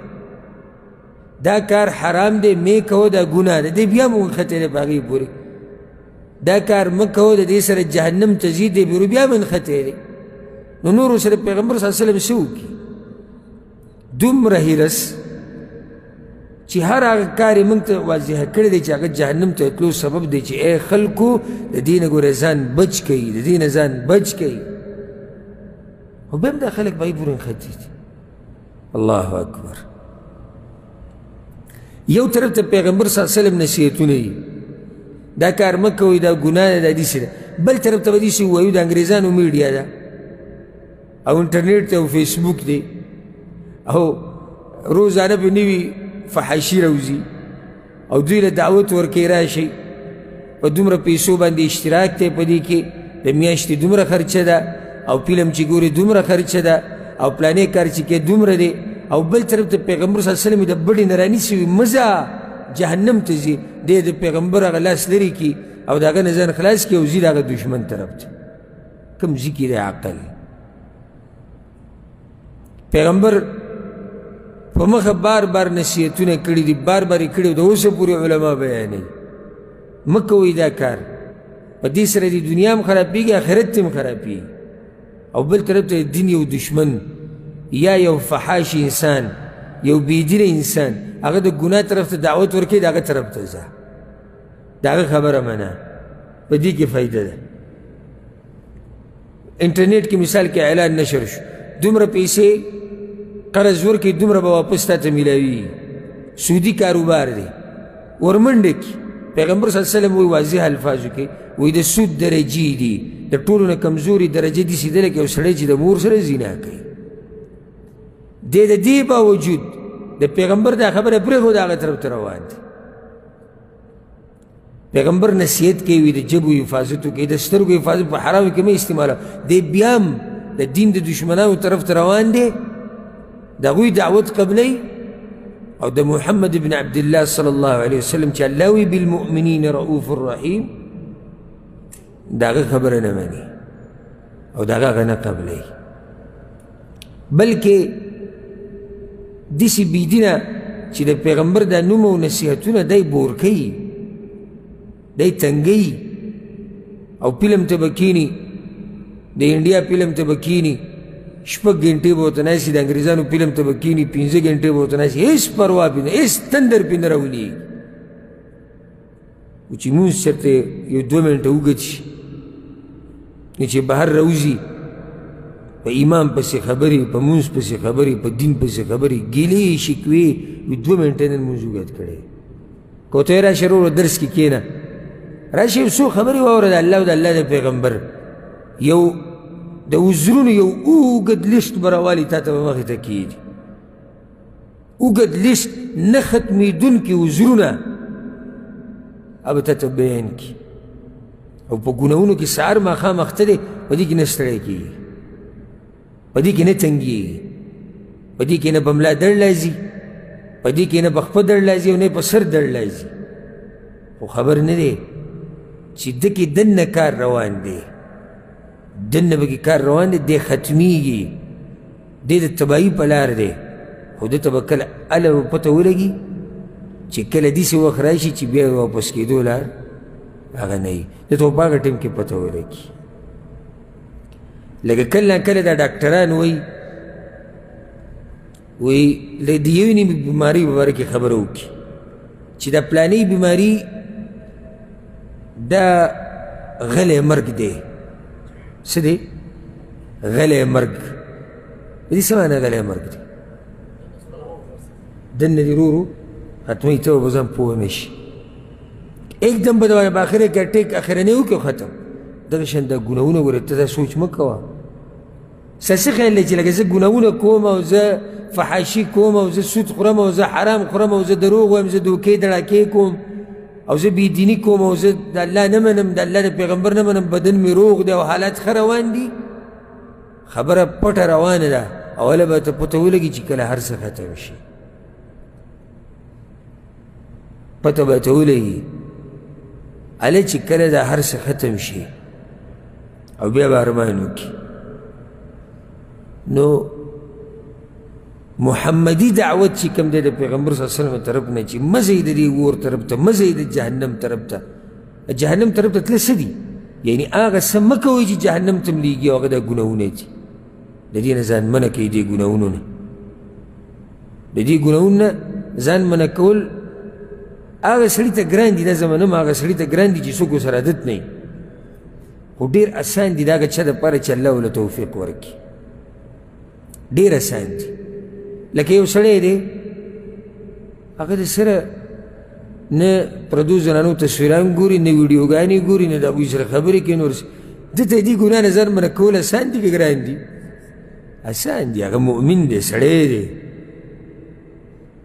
دا کار حرام دی، مې کوه، دا ګناه ده، دی بیا هم ونښتی دی په هغې پورې. دا کار مه کوه، د دې سره جهنم ته ځي، دی پرې بیا هم نښتی دی. نو نورو سره پیغمبر صلی الله علیه وسلم څه وکړي؟ دومره حرص چې هر هغه کار یې موږ ته واضح کړی دی چې هغه جهنم ته تلو سبب دی، چې ای خلکو د دې نه ګوره ځان بچ کړئ، د دې نه ځان بچ کړئ. خو بیا هم دا خلک په هغې پورې نښتي دي. الله اکبر. یو طرف ته پیغمبر صلی الله علیه وسلم نصیحتونه دي، دا کار مه کوئ، دا ګناه ده، دا داسې ده. بل طرف ته به داسې ووایو د انګریزانو میډیا ده او انټرنیټ دی او فیسبوک دی او روزانه به نوي فحاشي راوځي او دوی له دعوت ورکوي راشئ، په دومره پیسو باندې اشتراک دی، په دې کې د میاشتې دومره خرچه ده، او فلم چې ګوري دومره خرچه ده، او پلانې کار چې کوي دومره دی. او بل طرف ته پیغمبر صلی الله علیه وسلم د بډې نه رانیسي وي مه ځه جهنم ته ځي، دی د پیغمبر هغه لاس لرې کړي او د هغه نه ځان خلاص کړي او ځي د هغه دښمن طرف ته. کوم ځي کې دی عقل؟ پیغمبر په مخه بار بار نصیحتونه کړي دي، بار بار یې کړي او د اوسه پورې علما بیانوي مه کوئ دا کار، په دې سره د دنیا هم خرابېږي، آخرت هم خرابېږي. او بل طرف ته دین یو دښمن یا یو فحاش انسان، یو بېدینه انسان، هغه د ګناه طرف ته دعوت ورکوي، د هغه طرف ته ځه، د هغه خبره منه، په دې کې فایده ده. انټرنیټ کې مثال کې اعلان نشر شو، دومره پیسې قرض ورکړي دومره به واپس تا ته میلاویږي، سودي کاروبار دی، ورمنډه کړي. پیغمبر صلی الله علیه وسلم وایي واضح الفاظو کې وایي د سود درجې دي، د ټولو نه کمزوري درجه داسې ده لکه یو سړی چې د مور سره زنا کوي. دی د دې باوجود د پیغمبر دا خبره پرېښوده، هغه طرف ته روان دی. پیغمبر نصیحت کوي د ژبو حفاظت وکړي، د سترګو حفاظت په حرامو کې مه استعمالوه. دی بیا هم د دین د دښمنانو طرف ته روان دی، د هغوی دعوت قبلوي او د محمد بن عبدالله صلی الله علیه وسلم چې الله وایي بالمؤمنین رؤوف الرحیم، د هغه خبره نه مني او د هغه هغه نه قبلوي، بلکې داسې بېدینه چې د پیغمبر دا نوم او نصیحتونه دی بور کوي، دی تنګوي، او فلم ته به کښېني، د انډیا فلم ته به کښېني، شپږ ګنټې به ورته ناست د انګریزانو فلم ته به کښېني، 5 ګنټې به ورته ناست، هېڅ پروا پرې نه، هېڅ تندر پرې نه راولېږي. خو چې لمونځ چېرته یو 2 منټه اوږد شي، نو چې بهر راوځي په امام پسې خبرې، په مونځ پسې خبرې، په دین پسې خبرې، ګیلې شکوې، وي 2 منټه نن لمونځ اوږد کړی. که ورته وایې راشه وروره درس کې کښېنه، راشه یو څو خبرې واوره د الله او د الله د پیغمبر، یو د عذرونو یو اوږد لیست به راوالي تا ته به مخې ته کښېږدي، اوږد لیست نه ختمېدونکي عذرونه هغه به تا ته بیان کړي. او په ګناهونو کې سهار ماښام اخته دی، په دې کې نه ستړی کېږي، په دې کې نه تنګېږي، په دې کې نه په ملا دړ راځي، په دې کې نه په خپه دړ راځي او نه په سر دړ راځي. خو خبر نه دی چې ده کې دننه کار روان دی، دننه به کې کار روان دی، دی ختمېږي، دی د تباهي په لار دی. خو ده ته به کله هله به پته ولګي چې کله داسې وخت راشي چې بیا یې واپس کېدو لار هغه نه وي، ده ته به په هغه ټایم کې پته ولګي. لکه کله نا کله دا ډاکټران وایي، وایي له د یوې نیمې بیمارۍ په باره کې خبره وکړي چې دا پلانۍ بیماري دا غلی مرګ دی. څه دی غلی مرګ؟ د دې څه معنی غلی مرګ دی؟ دننه دې ورو ورو ختموي، ته به ځان پوه نه شي، اکدم به د باندې په اخره کې اټیک اخرنی وکړي او ختم. دغه شان دا ګناهونه ګوره، ته دا سوچ مه کوه. ستا څه خیال دی چې لکه زه ګناهونه کوم او زه فحاشي کوم او زه سود خورم او زه حرام خورم او زه دروغ وایم، زه دوکې دړاکې کوم او زه بېدیني کوم او زه د الله نه منم، د الله د پیغمبر نه منم، بدن مې روغ دی او حالات ښه روان دي، خبره پټه روانه ده، اوله به ته پته ولګي چې کله هر څه ختم شي، پته به ته ولګي هله چې کله دا هر څه ختم شي او بیا به ارمان وکړي. نو محمدي دعوت چې کوم دی د پیغمبر صلی الله علیه وسلم طرف نه چې مه ځئ د دې اور طرف ته، مه ځئ د جهنم طرف ته. جهنم طرف ته تله څه دي؟ یعنی هغه څه مه کوئ چې جهنم ته ملېږي، او هغه دا ګناهونه دي. د دې نه ځان منع کوي، دې ګناهونو نه، د دې ګناهونو نه ځان منع کول هغه سړي ته ګران دي. دا زه منم هغه سړي ته ګران دي چې څوک ورسره عادت نه وي، خو ډېر اسان دي د هغه چا دپاره چې الله ورله توفیق ورکړي. ډېر اسان دي. لکه یو سړی دی، هغه د سره نه پردو زنانو تصویران ګوري، نه ویډیوګانې ګوري، نه د هغوی سره خبرې کوي، نور ده ته دې ګناه نه ځان منع کول اسان دي که ګران دي؟ اسان دي. هغه مؤمن دی، سړی دی.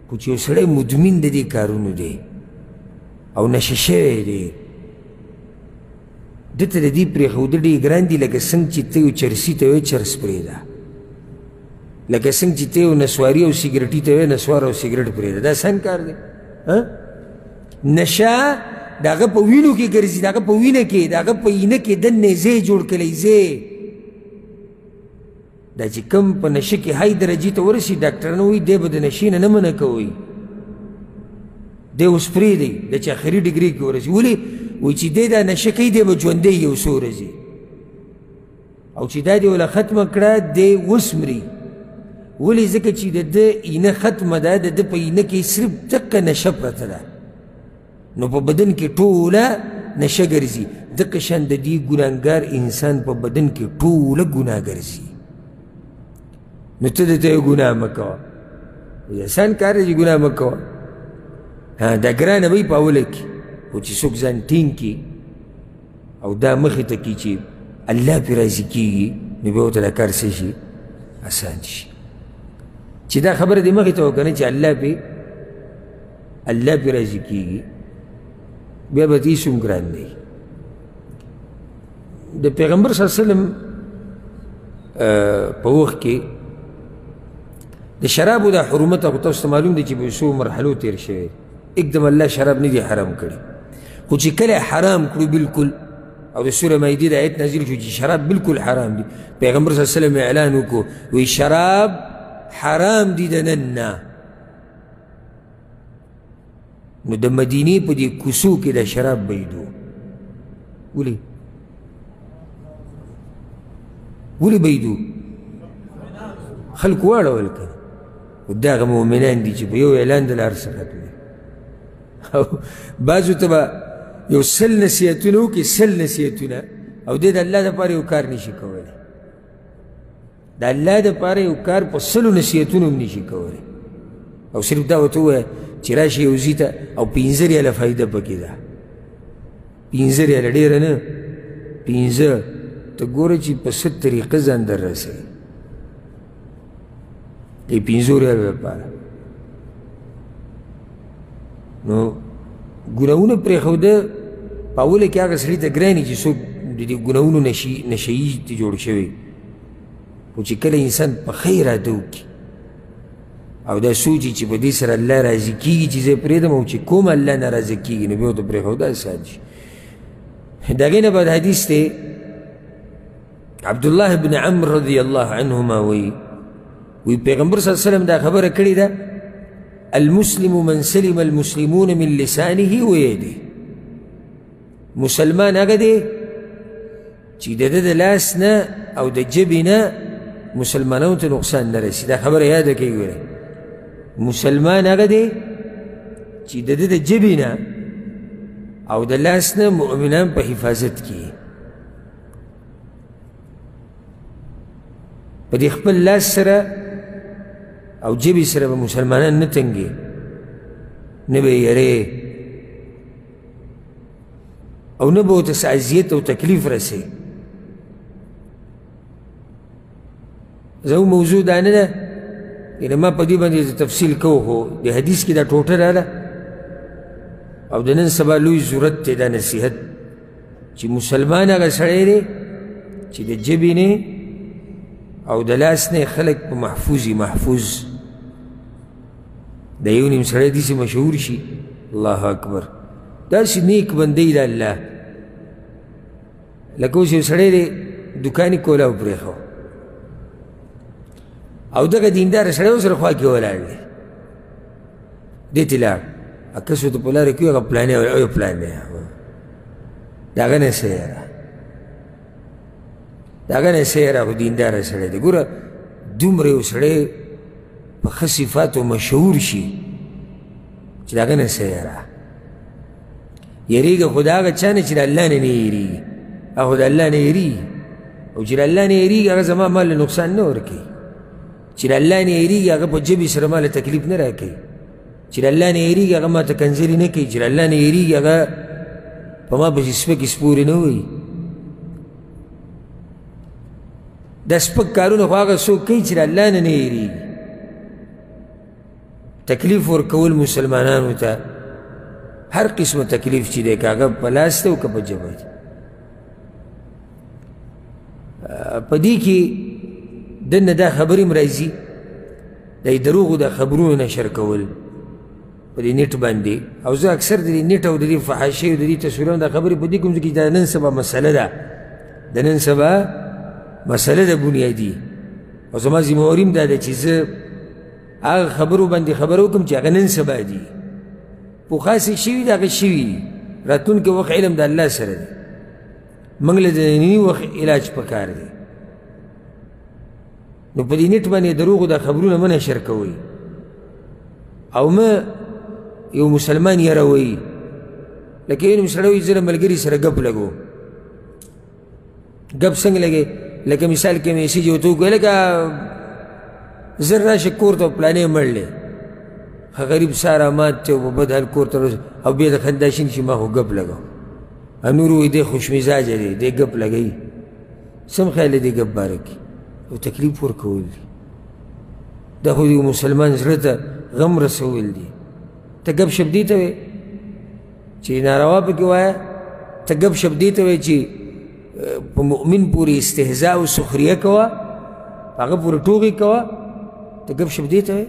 خو چې یو سړی مدمن د دې کارونو دی او نشه شوی دی، ده ته د دې پرېښودل ډېر ګران دي. لکه څنګه چې ته یو چرسي ته وایې چرس پرېږده، لکه څنګه چې ته یو نسواري او سګرټي ته وایې نسوار او سګرټ پرېږده، دا اسان کار دی. نشه د هغه په وینو کې ګرځي، د هغه په وینه کې، د هغه په اینه کې دننه ځای جوړ کړی ځای. دا چې کوم په نشه کې های درجې ته ورسي، ډاکټران وایي دی به د نشې نه نه منع کوئ، دی اوس پرېږدئ، د چې اخري ډګري کې ورسي. ولې؟ وایي چې دی دا نشه کوي، دی به ژوندی یو څو ورځې، او چې دا دې ورله ختمه کړه دی اوس مري. ولې؟ ځکه چې د ده اینه ختمه ده، د ده په اینه کې صرف دقه نشه پرته ده، نو په بدن کې ټوله نشه ګرځي. دقه شان د دې ګناهګار انسان په بدن کې ټوله ګناه ګرځي. نو ته ده ته ګناه مه کوه، اسان کار دی چې ګناه مه کوه. دا ګرانه به وي په اوله کې، خو چې څوک ځان ټینګ کړي او دا مخې ته کړي چې الله پرې راضي کېږي، نو بیا ورته دا کار څه شي؟ اسان شي. چې دا خبره دې مخې ته وکړه نه چې الله پرې راضي کېږي، بیا به ته هېڅ هم ګران نه وي. د پیغمبر صلی الله علیه وسلم په وخت کې د شرابو دا حرمت خو تاسو ته معلوم دی چې په څو مرحلو تېر شوی. اکدم الله شراب نه دي حرام کړي، خو چې کله حرام کړو بالکل، او د سورة مائدې د آیت نازل شو چې شراب بالکل حرام دي، پیغمبر صلی الله علیه وسلم اعلان وکړو وایي شراب حرام دي د نن نه. نو د مدینې په دې کوڅو کې د شراب بهیدو. ولې؟ ولې بهیدو؟ خلکو واړول که نه. دا هغه مؤمنان دي چې په یو اعلان د لار څخه ختموي. او بعضو ته به یو سل نصیحتونه وکړي، سل نصیحتونه، او دی د الله دپاره یو کار نشي کولی. د الله دپاره یو کار په سلو نصیحتونو هم نشي کولی. او صرف دا ورته ووایه چې راشي یو ځای ته او 5 ریاله فایده پکې ده، 5 ریاله ډېره نه، 5. ته ګوره چې په څه طریقه ځان در رسوي د 5 ریالو لپاره. نو ګناهونه پرېښوده په اوله کې هغه سړي ته ګران وي چې څوک د دې ګناهونو نشهيي ته جوړ شوی، خو چې کله انسان په ښه اراده وکړي او دا سوچ چې په دې سره الله راضي کېږي چې زه یې پرېږدم، او چې کوم الله ناراضه کېږي نو بیا ورته پرېښوده اسان شي. د هغې نه بعد حدیث دی، عبدالله بن عمرو رضی الله عنهما وایي، وی پیغمبر صلی الله علیه وسلم دا خبره کړې ده، المسلم من سلم المسلمون من لسانه ویده. مسلمان هغه دی چې د ده د لاس نه او د ژبې نه مسلمانانو ته نقصان نه رسي. دا خبره یاده کړئ ګورئ، مسلمان هغه دی چې د ده د ژبې نه او د لاس نه مؤمنان په حفاظت کې. په دې خپل لاس سره او ژبې سره به مسلمانان نه تنګې، نه به یې یرې. او نه به ورته څه اذیت او تکلیف رسوي. زموږ موضوع دا نه ده، یعنې ما په دې باندې تفصیل کوو، خو د حدیث کې دا ټوټه راله او د نن سبا لوی ضرورت دی دا نصیحت چې مسلمان هغه سړی دی چې د ژبې نه او د لاس نه خلک په محفوظ محفوظ. د یو نیم سړی داسې مشهور شي، الله اکبر، داسې نیک بنده د الله. لکه اوس یو سړی دی دوکان یې کولاو پرېښو او دغه دینداره سړی ورسره خوا کې ولاړ دی، دې ته لاړ، کس ورته په لاره کې هغه پلانی او پلانی د هغه نه څه یاره، د هغه نه څه یاره، خو دینداره سړی دی. ګوره دومره یو سړی په ښه صفاتو مشهور شي چې د هغه نه څه یاره، یریږه خو د هغه چا نه چې د الله نه نه یریږي، هغه خو د الله نه یریږي، او چې د الله نه یریږي هغه زما مال له نقصان نه ورکوي، چې د الله نه یریږي هغه په ژبې سره ما له تکلیف نه راکوي، چې د الله نه یریږي هغه ما ته کنځلې نه کوي، چې د الله نه یریږي هغه په ما پسې سپکې سپورې نه وایي. دا سپک کارونه خو هغه څوک کوي چې د الله نه نه یریږي. تکلیف ورکول مسلمانانو ته هر قسمه تکلیف چې دی، که هغه په لاس دی او که په ژبه دی. په دې کې دننه دا خبرې هم راځي، د دروغو د خبرونو نشر کول په دې نېټ باندې. او زه اکثر د دې نېټ او د دې فحاشۍ او د دې تصویرونو دا خبرې په دې کوم ځای کې د نن سبا مسله ده، د نن سبا مسله ده بنیادي. او زما ذمهواري هم دا ده چې زه هغه خبرو باندې خبره وکړم چې هغه نن سبا دي، پخوا څه شوي د هغه شوي دي، راتلونکی وخت علم د الله سره دی، موږ له د ننني وخت علاج پکار دی. نو په دې نېټ باندې دروغو دا خبرونه مه نشر کوئ او مه یو مسلمان یروئ. لکه یو سړی وایي زه له ملګري سره ګپ لګوم. ګپ څنګه لګوې؟ لکه مثال کې میسج ورته وکړو، لکه زر راشه کور ته پلانې مړ دی، ښه غریب ساره مات دی او په بد حال کور ته او بیا د خندا شین چې ما خو ګپ لګوم. نور وایي دی خوش مزاجه دی، دی ګپ لګوي، سم خیال دی ګپ باره کې او تکلیف ورکول دي. دا خو یو مسلمان زړه ته غم رسول دي. ته ګپ شپ دې ته وایې چې ناروا پکې وایه، ته ګپ شپ دې ته وایې چې په مؤمن پورې استهزاء او سخریه کوه، هغه پورې ټوغې کوه، ته ګپ شپ دې ته وایې.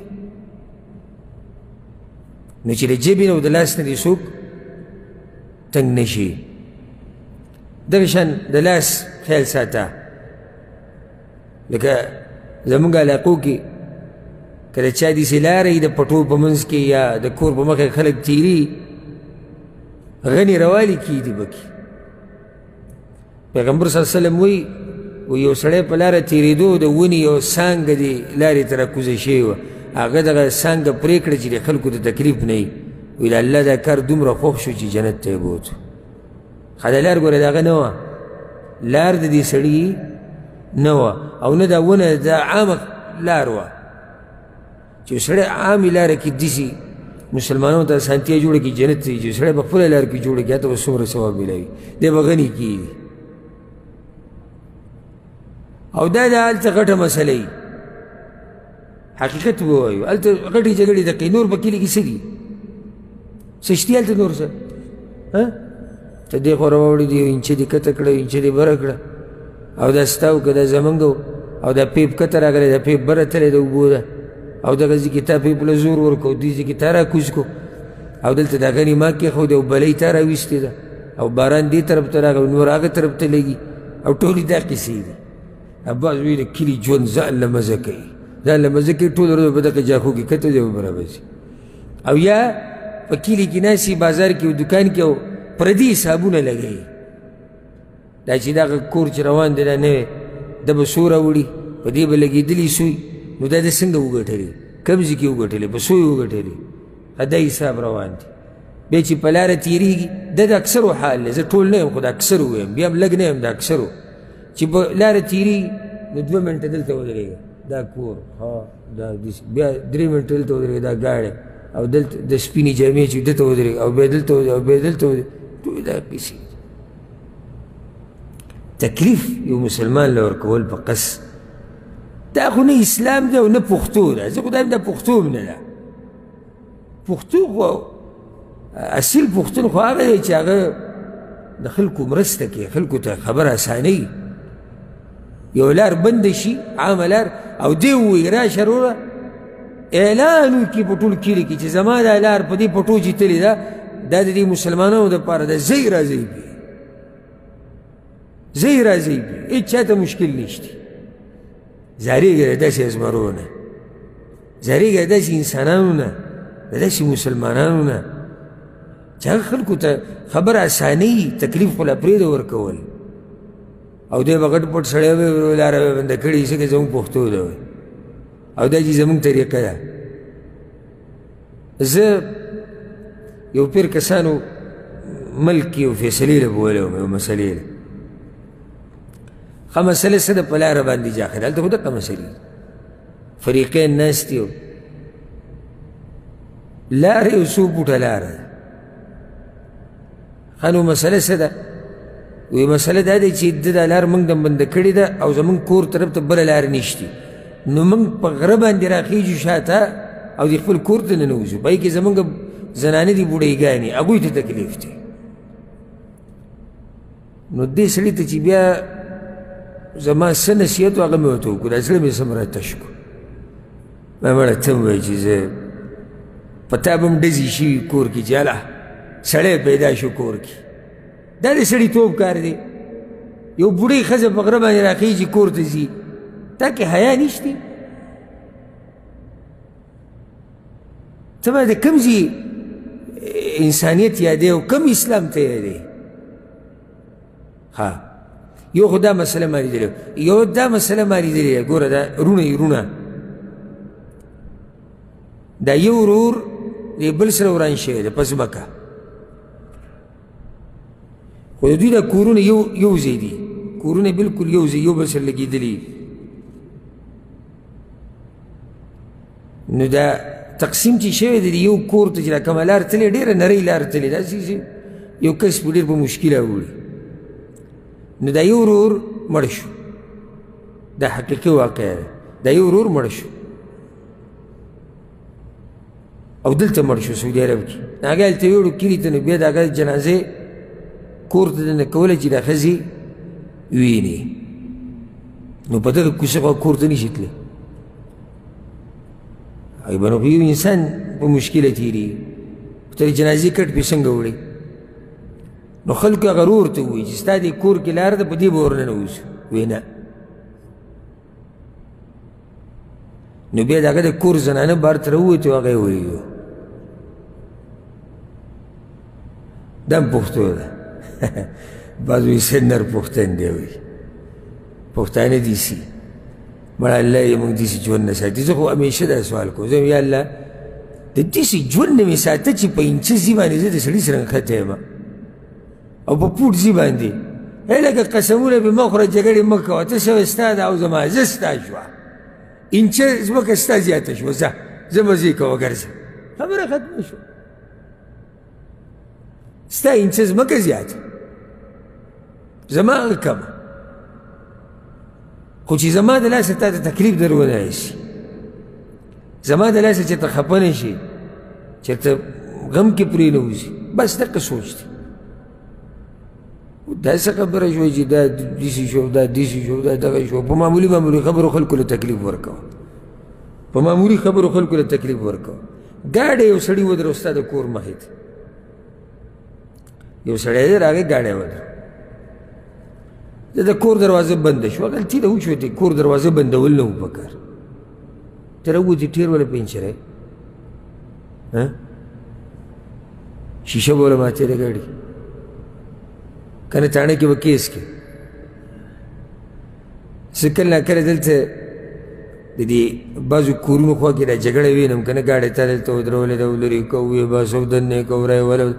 نو چې د ژبې نه او د لاس نه دې څوک تنګ نه شي. دغه شان د لاس خیال ساته. لکه زموږ علاقو کې که د چا داسې لاره وي د پټو په منځ کې یا د کور په مخه خلک تېري، غني روالي کېږي پکې. پیغمبر صلی الله علیه وسلم وایي یو سړی په لاره تېرېدو، د ونې یو څانګه دې لارې ته راکوزه شوې وه، هغه دغه څانګه پرې کړه چې د خلکو ته تکلیف نه وي. وایي د الله دا کار دومره خوښ شو چې جنت ته یې بوتو. ښه دا لار ګوره د هغه نه وه، لار د دې سړي نه وه او نه دا ونه، دا عامه لار وه چې سړی عامې لاره کې داسې مسلمانانو ته اسانتیا جوړه کړي جنت ته ځي. چې سړی په خپله لار کې جوړه کړي هلته به څومره ثواب میلاوي، دی به غني کېږي. او دا د هلته غټه مسله وي، حقیقت به ووایو. هلته غټې جګړې د نور په کلي کې څه دي، څه شتي هلته نور څه؟ ته دې خوا راوړې دي، اینچه دې کته کړه، اینچه دې بره کړه، او دا ستا و که دا زمونږ و، او دا پیپ کته راغلی، دا پیپ بره تللی د اوبو ده، او دغه ځای کې تا پیپ له زور ورکړو، دې ځای کې تا راکوز کړو، او دلته دا غني ما کېښودی او بلۍ تا راویستې ده، او باران دې طرف ته راغی نور هغه طرف ته لګي، او ټولې دا قصې دي. بعض وایي د کلي ژوند ځان له مزه کوي، ځان له مزه کوي، ټوله ورځ په دغه جاخو کې کته دی برابر شي. او یا په کلي کې ناست بازار کې او دکان کې او پردي حسابونه لګوي. دا چې دغه کور چې روان دی دا نوی، دا به څو راوړي، په دې به لګېدلي سوی، نو دا د څنګه وګټلې، کوم ځای کې وګټلې، په څو یې وګټلې، دا حساب روان دی. بیا چې په لاره تېرېږي، دا د اکثرو حال دی، زه ټول نه یم خو د اکثرو وایم، بیا هم لږ نه یم، د اکثرو چې په لاره تېرېږي نو 2 منټه دلته ودرېږه، دا کور، ها دا بیا 3 منټه دلته ودرېږه، دا ګاډی، او دلته د سپینې جامې چې دلته ودرېږه، او بیا دلته ودرېږه، او بیا دلته ودرېږه، ټولې دا قصې. تکلیف یو مسلمان له ورکول په قصد، دا خو نه اسلام دی او نه پښتو ده. زه خو دا دا پښتو هم نه ده. پښتو خو اصیل پښتون خو هغه دی چې هغه د خلکو مرسته کوي، خلکو ته خبره اسانوي. یو لار بنده شي، عامه لار، او دی ووایي راشه وروره، اعلان وکړي په ټول کلي کې چې زما دا لار په دې پټو چې تللې ده، دا د دې مسلمانانو دپاره ده، ځئ راځئ پرې، ځئ راځئ پرې، هېچا ته مشکل نشته. ځارېږه د داسې زمرو نه، ځارېږه د داسې انسانانو نه، د داسې مسلمانانو نه چې هغه خلکو ته خبره اسانوي، تکلیف خو لا پرېږده ورکول. او دی به غټ پټ سړی وي، لاره به بنده کړې، ځکه زموږ پښتو ده او دا چې زموږ طریقه ده. زه یو پیر کسانو ملک کې یو فیصلې له بولی وم، یو مسلې له ښه مسله څه ده په لاره باندې جاخه ده، هلته خو دقه مسلې فریقین ناست دي، لاره یو څو بوټه لاره ده. ښه نو مسله څه ده؟ وایي مسله دا ده چې ده دا لار موږ دم بنده کړې ده او زموږ کور طرف ته بله لار نشتي، نو موږ په غره باندې راخېژو شاته او د خپل کور ته ننوځو، په هغې کې زموږ زنانه دي بوډۍ ګانې، هغوی ته تکلیف دی. نو دې سړي ته چې بیا زما څه نصیحت و هغه مې ورته وکړو، دا زړه مې سم راته شو. ما مړه ته هم وایي چې زه په تا به هم ډزې شوي کور کې چې هله سړی پیدا شو کور کې، دا د سړیتوب کار دی. یو بوډۍ ښځه په غره باندې راخېژي کور ته ځي، تا کې حیا نشته؟ ته به د کوم ځای انسانیت یادې او کوم اسلام ته یادې؟ ها یو خو دا مسله ما لیدلې، یو دا مسله ما لیدلې ده. ګوره دا وروڼه یې وروڼه، دا یو ورور د بل سره وران شوی دی په ځمکه، خو د دوی دا کورونه یو ځای دي، کورونه بالکل یو ځای یو بل سره لګېدلي. نو دا تقسیم چې شوی دی، یو کور ته چې دا کومه لار تللې ډېره نرۍ لار تللې، داسې چې یو کس په ډېر په مشکله وړي. نو دا یو ورور مړ شو، دا حقیقي واقعه ده. دا یو ورور مړ شو او دلته مړ شو سعودي عرب کې. هغه هلته یوړو کلي ته، نو بیا د هغه جنازې کور ته دننه کوله چې دا ښځې ویني، نو په دغه کوڅه خو کور ته نشي تللی. هغې به نو خو یو انسان په مشکله تېرېږي، تر جنازې کټ پې څنګه وړي؟ نو خلکو هغه ورور ته ووایي چې ستا دې کور کې لاره ده، په دې به ورننوځو. وایي نه. نو بیا د هغه د کور زنانه بهر ته راووتې او هغه یې ولیدو. دا هم پښتو ده. بعض وایي څه نر پښتون دی، وایي پښتانه دي سي. مړه الله یې موږ داسې ژوند نه ساتي. زه خو همیشه دا سوال کوم، زه وایم یا الله د داسې ژوند نه مې ساته چې په اینچه ځي باندې زه د سړي سره نښتی یم او په پوټ ځي باندې. ای لکه قسمونه به مه خوره، جګړې مه کوه، ته څه ستا ده او زما زه ستا شوه، اینچه ځمکه ستا زیاته شوه، ځه زه مزې کوه ګرځه، خبره ختمه شوه. ستا اینچه ځمکه زیاته، زما هغه کمه، خو چې زما د لاسه تا ته تکلیف در ونه رسي، زما د لاسه چېرته خفه نه شي، چېرته غم کې پرې نه وځي، بس دقه سوچ دی. دا څه خبره شوه چې دا داسې شو، دا داسې شو، دا دغه شو. په معمولي معمولي خبرو خلکو له تکلیف ورکوه، په معمولي خبرو خلکو له تکلیف ورکوه. ګاډی یو سړي ودرو ستا د کور مخې ته، یو سړی دی راغی ګاډی ودرو، د کور دروازه بنده شوه، غلطي ده وشوه، د کور دروازه بندول نه و پکار، ته راووتې ټیر وله پنچری، شیشه به وله ماتې د ګاډي، که نه تاڼه کې به کیس کې. زه کله ناکله دلته د دې بعضو کورونو خوا کې دا جګړه وینم، که نه ګاډی تا دلته ودرولې ده، لرې کوو یې باسو، دننه یې کوو، رایې وله.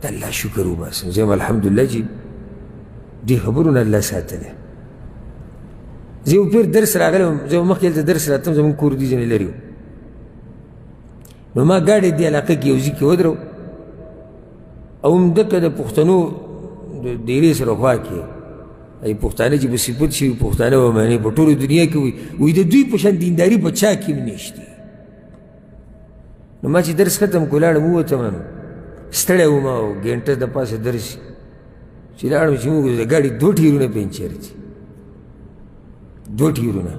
د الله شکر وباسم، زه یم الحمدلله چې دې خبرو نه الله ساتلی. زه یو پیر درس راغلی وم، زه مخکې دلته درس راتلم، زموږ کور دې ځینې لرې و، نو ما ګاډی دې علاقه کې یو ځای کې ودرو، او همدغه د پښتنو د ډېرې سره خوا کې ای پښتانه چې په صفت شي پښتانه به منې، په ټوله دنیا کې وي، وایي د دوی په شان دینداري په چا کې هم نشتي. نو ما چې درس ختم کړو لاړم ووتم، نو ستړی وم او ګنټه د پاسه درس چې لاړم چې موږ د ګاډي دوه ټیرونه پنچر دي، دوه ټیرونه.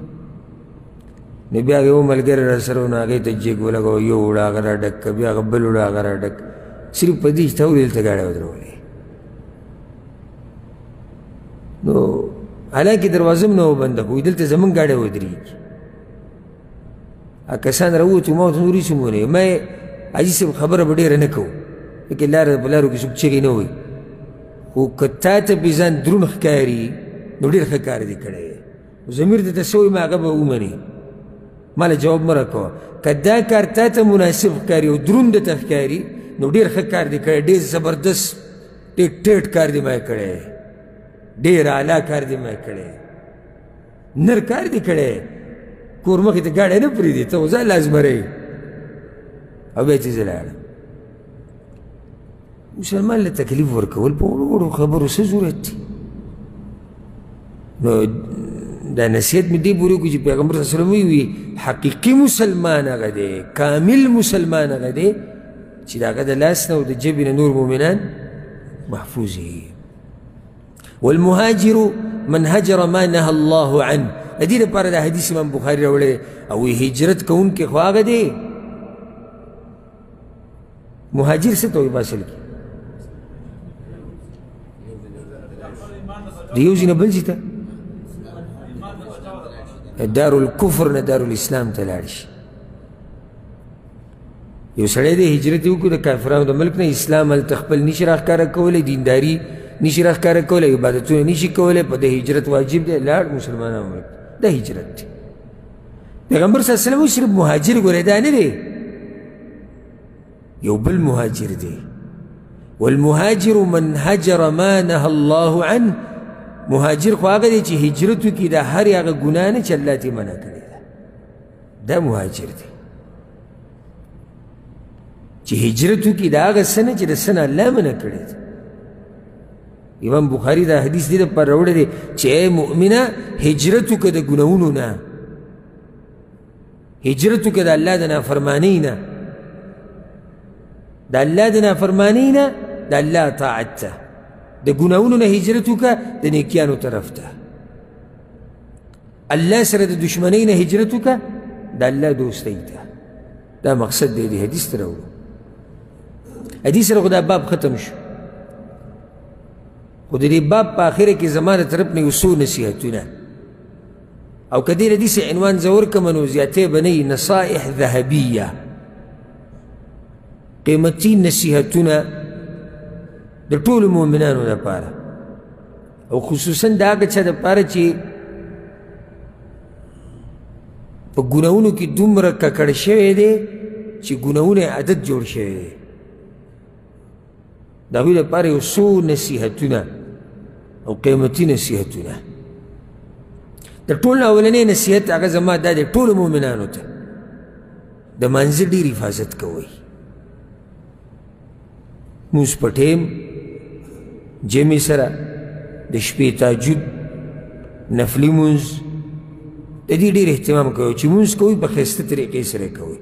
نو بیا هغه یو ملګری راسره و، نو هغې ته جېګ ولګوه، یو وړه هغه را ډک کړه، بیا هغه بل وړه هغه را ډک، صرف په دې چې تا ولې دلته ګاډی ودرولې. نو حالانکې دروازه هم نه وه بنده، خو دلته زموږ ګاډی ودرېږي. کسان راووتو، ما ورته نور هېڅ هم ونه ویل. ما یې حاجي صاحب خبره به ډېره نه کوو، ځکه لاره په لارو کې څوک چغې نه وایي، خو که تا ته پې ځان دروند ښکاري نو ډېر ښه کار دې کړی دی. ضمیر ته ته څه وایي ما هغه به ومني، ما له جواب مه راکوه. که دا کار تا ته مناسب ښکاري او دروند درته ښکاري نو ډېر ښه کار دې کړی، ډېر زبردست ډېر ټیټ کار دې ما کړی، ډېر اعلی کار دې ما کړی، نر کار دې کړی، کور مخې ته ګاډی نه پرېږدي، ته خو ځان لازمری. او بیا چې زه لاړم، مسلمان له تکلیف ورکول په وړو وړو خبرو څه ضرورت دی؟ نو دا نصیحت مې دې پورې وکړو چې پیغمبر صلی الله علیه وسلم وایي حقیقي مسلمان هغه دی، کامل مسلمان هغه دی چې د هغه د لاس نه او د ژبې نه نور مؤمنان محفوظ وي. والمهاجر من هجر ما نهى الله عنه. د دې لپاره دا حدیث امام بخاري راوړی دی. او هجرت کوونکی خو هغه دی. مهاجر څه ته وایي په اصل کې؟ د یو ځای نه بل ځای ته، دار الکفر نه دار الاسلام ته لاړ شي. یو سړی دی هجرت یې وکړو د کافرانو د ملک نه، اسلام هلته خپل نشي راښکاره کولی، دینداري نشي راښکاره کولی، عبادتونه نشي کولی، په ده هجرت واجب دی، لاړ مسلمانانو ملک ته، دا هجرت دی. پیغمبر صلی الله علیه وسلم صرف مهاجر ګورې دا نه دی، یو بل مهاجر دی. والمهاجر من هجر ما نهى الله عنه. مهاجر خو هغه دی چې هجرت وکړي د هرې هغه ګناه نه چې الله ترې منع کړې ده، دا مهاجر دی. چې هجرت وکړي د هغه څه نه چې د څه نه الله منع کړې ده. امام بخاري دا حدیث دې لپاره راوړی دی چې ای مؤمنه هجرت وکړه د ګناهونو نه، هجرت وکړه د الله د نافرمانۍ نه، د الله د نافرمانۍ نه د الله طاعت ته، د ګناهونو نه هجرت وکړه د نیکیانو طرف ته، الله سره د دشمنۍ نه هجرت وکړه د الله دوستۍ ته. دا مقصد دی د حدیث ته راوړو. حدیث سره خو دا باب ختم شو، خو د دې باب په آخره کې زما د طرف نه یو څو نصیحتونه، او که دې له داسې عنوان زه ورکړم نو زیاتی به نه وي، نصائح ذهبیه، قیمتي نصیحتونه د ټولو مؤمنانو لپاره، او خصوصا د هغه چا دپاره چې په ګناهونو کې دومره ککړ شوی دی چې ګناهونه یې عادت جوړ شوی دی، د هغوی لپاره یو څو نصیحتونه او قیمتي نصیحتونه. د ټولو نه اولنی نصیحت هغه زما دا دی ټولو مؤمنانو ته، د مانځه ډېر حفاظت کوئ. مونځ په ټیم جمع سره، د شپې تهجد، نفلي مونځ، د دې ډېر اهتمام کوئ. چې مونځ کوئ په ښایسته طریقې سره کوئ،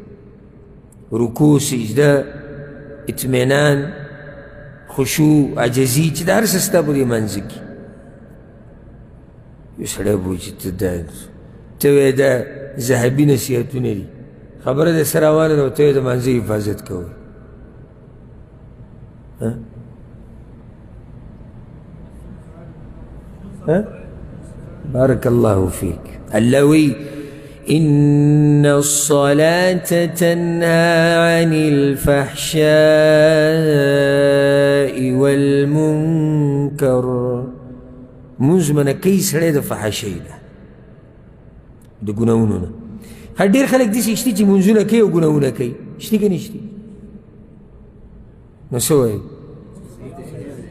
رکوع، سجده، اطمینان، خشوع، عاجزي، چې د هر څه ستا په دې مانځه کې. یو سړی به وایي چې ته دا ته وایې دا ذهبي نصیحتونه دي، خبره د سره روانه ده او ته یې د مانځه حفاظت کوئ. بارك الله فيك. الله وی إن الصلاة تنهى عن الفحشاء والمنكر. مونځ منع کوي سړی د فحاشۍ نه، د ګناهونو نه. ډېر خلک داسې شته چې مونځونه کوي او ګناهونه کوي، شته که نشته؟ نو څه وایي؟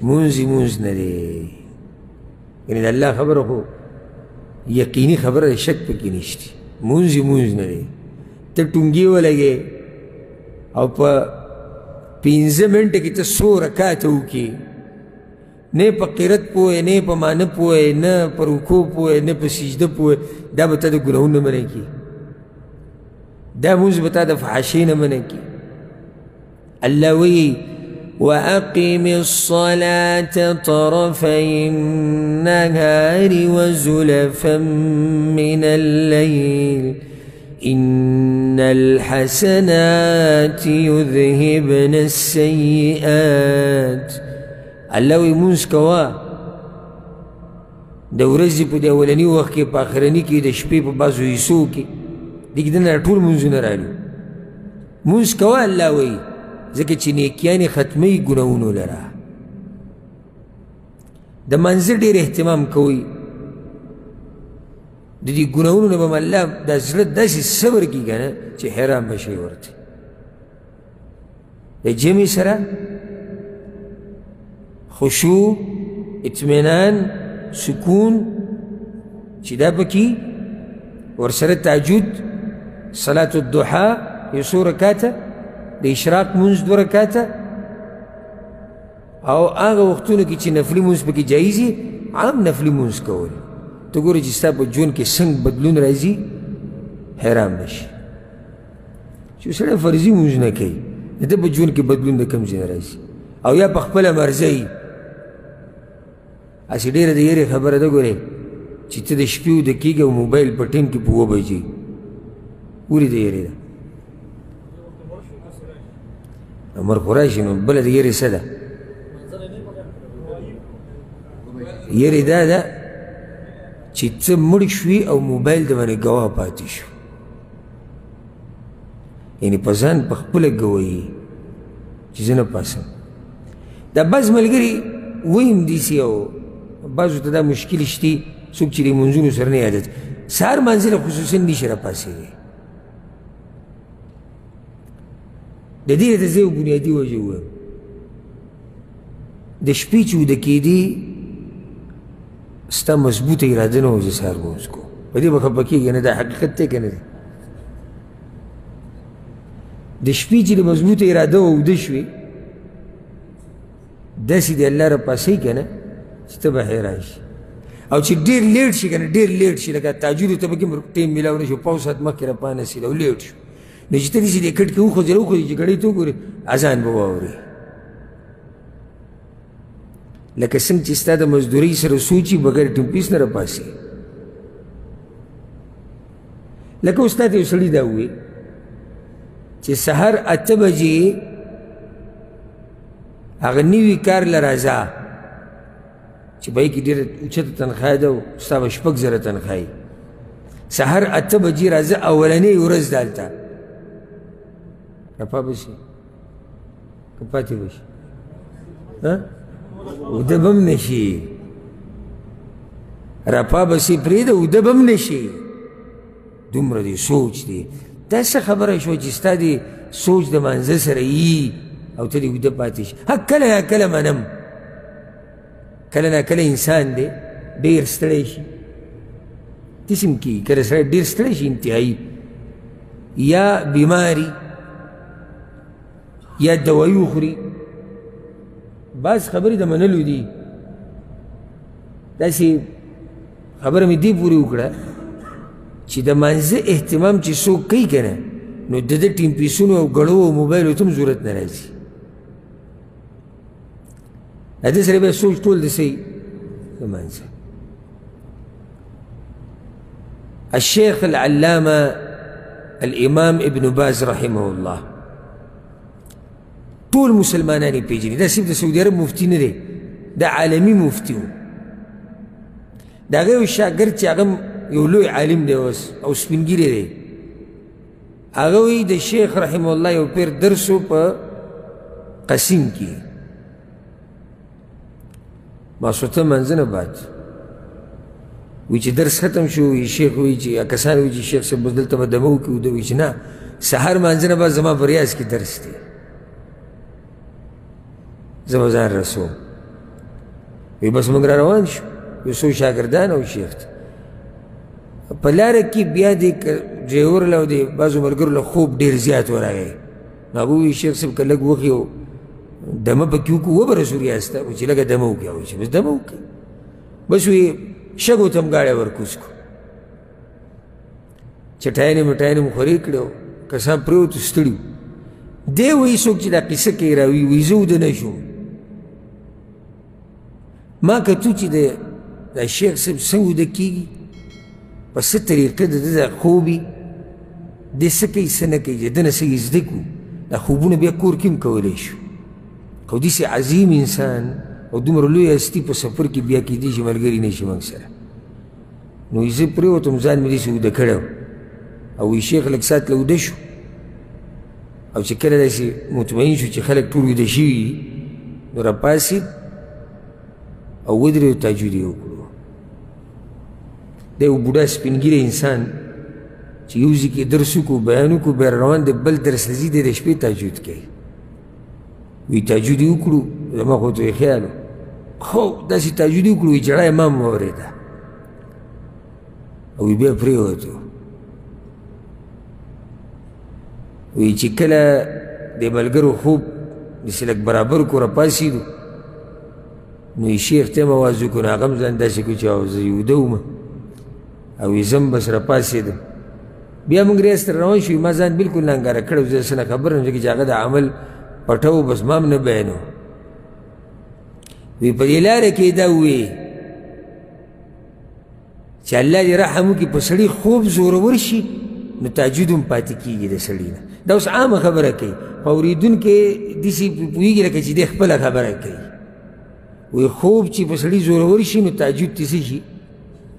مونځ یې مونځ نه دی. یعنې د الله خبره خو یقیني خبره ده، شک پکې نشته. مونځ یې مونځ نه دی. ته ټونګې ولګې او په 5 منټه کې ته څو رکاته وکړې، نه په قرت پوه، نه په معنی پوه، نه په رکوع پوه، نه په سجده پوه، دا به تا د ګناهونو نه منع کړي، دا مونځ به تا د فحاشۍ نه منع کړي. الله وایي وأقم الصلاة طرفي النهار وزلفا من الليل إن الحسنات يذهبن السيئات. الله وایي مونځ کوه د ورځې په دې اولني وخت کې، په آخرني کې، د شپې په بعضو حصو کې، دې کې دننه ټول مونځونه رالو. مونځ کوه الله وایي، ځکه چې نیکیانې ختموي ګناهونو لره. د مانځه ډېر اهتمام کوئ، د دې ګناهونو نه به الله دا زړه داسې صبر کړي که نه چې حیران به شئ ورته. د جمع سره خشوع، اطمینان، سکون چې دا پکې ورسره تهجد، صلاة الضحى یو څو رکاته، د اشراق مونځ دوه رکاته، او هغه وختونو کې چې نفلي مونځ پکې جایز وي عام نفلي مونځ کول. ته ګورې چې ستا په ژوند کې څنګه بدلون راځي، حیران به شي. چې سړی فرضي مونځ نه کوي، د ده په ژوند کې بدلون د کوم ځای نه راځي، او یا په خپله مرضی. هسې ډېره د یرې خبره ده ګورې چې ته د شپې ویده کېږې او موبایل په ټیم کې په اووه بجې ولې د یرې ده؟ عمر خو راشي نو بله د یرې څه ده؟ یرې دا ده چې ته مړ شوې او موبایل د باندې ګواه پاتې شو، یعنې په ځان په خپله ګواهي چې زه نه پاسم. دا بعض ملګري وایي هم داسې، او بعضو ته دا مشکل شتي څوک چې د لمونځونو سره نه عادت، سهار لمانځه له خصوصا نشي راپاڅېدی. د دې ته زه یو بنیادي وجه ووایم. د شپې چې ویده کېدې ستا مضبوطه اراده نه وه چې سهار لمونځ کوم، په دې به خفه کېږې نه، دا حقیقت دی که نه دی؟ د شپې چې د مضبوطه اراده وه ویده شوې، داسې د الله راپاڅوي که نه چې ته به حیران شي. او چې ډېر late شي که نه، ډېر late شي، لکه تهجدو ته پکې ټایم میلاو نه شو، پاو ساعت مخکې راپانسېده او late شو، نو چې ته داسې دې کټ کې وخوځېدې وخوځېدې چې ګړۍ ته وګورې اذان به واورې. لکه څنګه چې ستا د مزدورۍ سره سوچي بغیر ټیم پیس نه راپاڅي. لکه اوس تا ته یو سړي دا ووایي چې سهار 8 بجې هغه نوي کار له راځه چې په هغې کې ډېره اوچته تنخوا ده او ستا به 6,000 تنخوا وي، سهار 8 بجې راځه اولنۍ ورځ ده، هلته راپا به شي که پاتې به شي؟ وده به هم نه شي، راپا به شي پرېږده، وده به هم نه شي. دومره دې سوچ دی. دا څه خبره شوه چې ستا دې سوچ د مانځه سره یي او ته دې ویده پاتې شي؟ ها کله نا کله منم، کله نا کله انسان دی ډېر ستړی شي، داسې هم کېږي کله سړی ډېر ستړی شي انتهایي، یا بیماري یا دوایي وخوري. بعض خبرې د منلو دي. داسې خبره مې دې پورې وکړه چې د مانځه اهتمام چې څوک کوي که نه، نو د ده ټیم پیسونو او ګړو او موبایلو ته هم ضرورت نه راځي. د ده سره بیا سوچ ټول د څه د مانځه. الشيخ العلامة الإمام ابن باز رحمه الله ټول مسلمانان یې پېژني. دا صرف د سعودي عرب مفتي نه دی، دا عالمي مفتي و. د هغه یو شاګرد چې هغه یو لوی عالم دی اوس او سپین ږیری دی، هغه وایي د شیخ رحمه الله یو پیر درس و په قسیم کې، ماسوته منځه نه بعد وایي چې درس ختم شو، وایي شیخ وایي چې کسان وایي چې شیخ صاحب بس دلته به دمه وکړو، ده وایي چې نه، سهار مانځه نه بعد زما په ریاض کې درس دی، زه به ځان رسوم. وایي بس موږ را روان شو، یو څو شاګردان او شیخ ته په لاره کې. بیا دې ډریور له او دې بعضو ملګرو له خوب ډېر زیات ورغی، نو هغوی وایي شیخ صاحب که لږ وخت یو دمه پکې وکړو، وبه رسو ریاض ته، خو چې لږه دمه وکړي، هغوی چې بس دمه وکړي، بس وایي شګو ته هم ګاډی ورکوز کړو، چټایانې مټایانې مو خورې کړې، کسان پرېوتو ستړي وو. دی وایي څوک چې دا قصه کوي راوي، وایي زه وده نه شوم، ما کتو چې دا شیخ صاحب څنګه وده کېږي، په څه طریقه د ده دا خوب وي، دی څه کوي څه نه کوي، چې ده نه څه یې زده کړو، دا خوبونه بیا کور کې هم کولی شو. خو داسې عظیم انسان او دومره لوی هستي په سفر کې بیا کېدای شي ملګري نه شي موږ سره. نو زه پرېوتم، ځان مې داسې وده کړی او وایي شیخ لږ ساعت له وده شو، او چې کله داسې مطمئن شو چې خلک ټول ویده شوي دي، نو راپاڅېد او ودرېد، تهجد یې وکړو. دی یو بوډا سپین ږیری انسان چې یو ځای کې درس وکړو، بیان وکړو، بیا روان دی بل درس ته ځي، دی د شپې تهجد کوي. وایي تهجد یې وکړو، زما خو ته یې خیال و، خو داسې تهجد یې وکړو، وایي ژړا یې ما هم واورېده، او وایي بیا پرېوتو. وایي چې کله د ملګرو خوب داسې لږ برابر کړو، راپاڅېدو، نو یې شیخ ته هم اواز وکړو، نو هغه هم ځان داسې کړو چې او زه یې ویده وم، او یې زه هم بس راپاڅېدم. بیا موږ ریاض ته روان شو، ما ځان بلکل نه انګاره کړی، زه څه نه خبر یم، ځکه چې هغه د عمل پټه و، بس ما هم نه بیانو. وایي په دې لاره کې دا ووایي چې الله دې رحم وکړي، په سړي خوب زورور شي نو تهجد هم پاتې کېږي د سړي نه. دا اوس عامه خبره کوي، خو اورېدونکی داسې پوهېږي لکه چې دی خپله خبره کوي. وایي خوب چې په سړي زورور شي نو تهجد ترې څه شي؟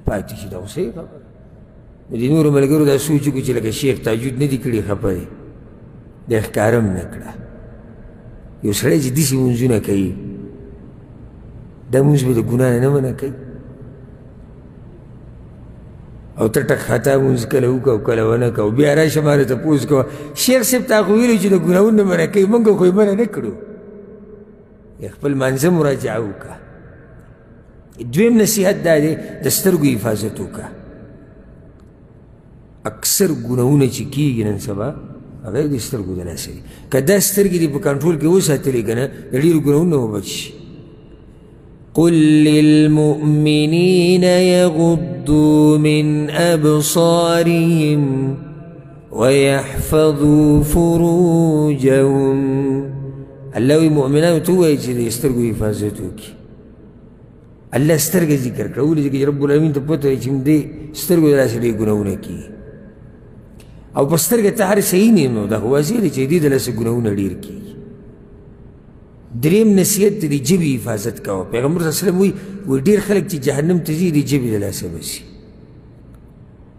پاتې شي. دا خو صحیح خبره. نو د نورو ملګرو دا سوچ وکړو چې لکه شیخ تهجد نه دي کړي، خفه دی، دی ښکاره هم نه کړه. یو سړی چې داسې لمونځونه کوي، دا لمونځ به د ګناه نه منع کوي، او ته ټک خطا لمونځ کله وکړه او کله ونه کړه، او بیا راشه ما نه تپوس کوه، شیخ صاحب تا خو ویلي چې د ګناهونو نه منع کوي، موږ خو یې منع نه کړو. خپل لمانځه مراجعه وکړه. دویم نصیحت دا دی، د سترګو حفاظت وکړه. اکثر ګناهونه چې کېږي نن سبا هغه د سترګو د لاسه دي. که دا سترګې دې په کنټرول کې وساتلې که نه، د ډېرو ګناهونو به بچ شي. قل للمؤمنين يغضوا من أبصارهم ويحفظوا فروجهم. الله وایي مؤمنانو ته ووایي چې د سترګو حفاظت وکړي. الله سترګه ذکر کړه، ولې؟ ځکه چې رب العالمین ته پته ده چې دې سترګو د لاسه ډېر ګناهونه کېږي، او په سترګه ته هر څه وینې، نو دا خو واضح دی چې دې د لاسه ګناهونه ډېر کېږي. دریم نصیحت د ژبې حفاظت کوه. پیغمبر صلی الله علیه وسلم وایي، وایي ډېر خلک چې جهنم ته ځي د ژبې د لاسه به ځي.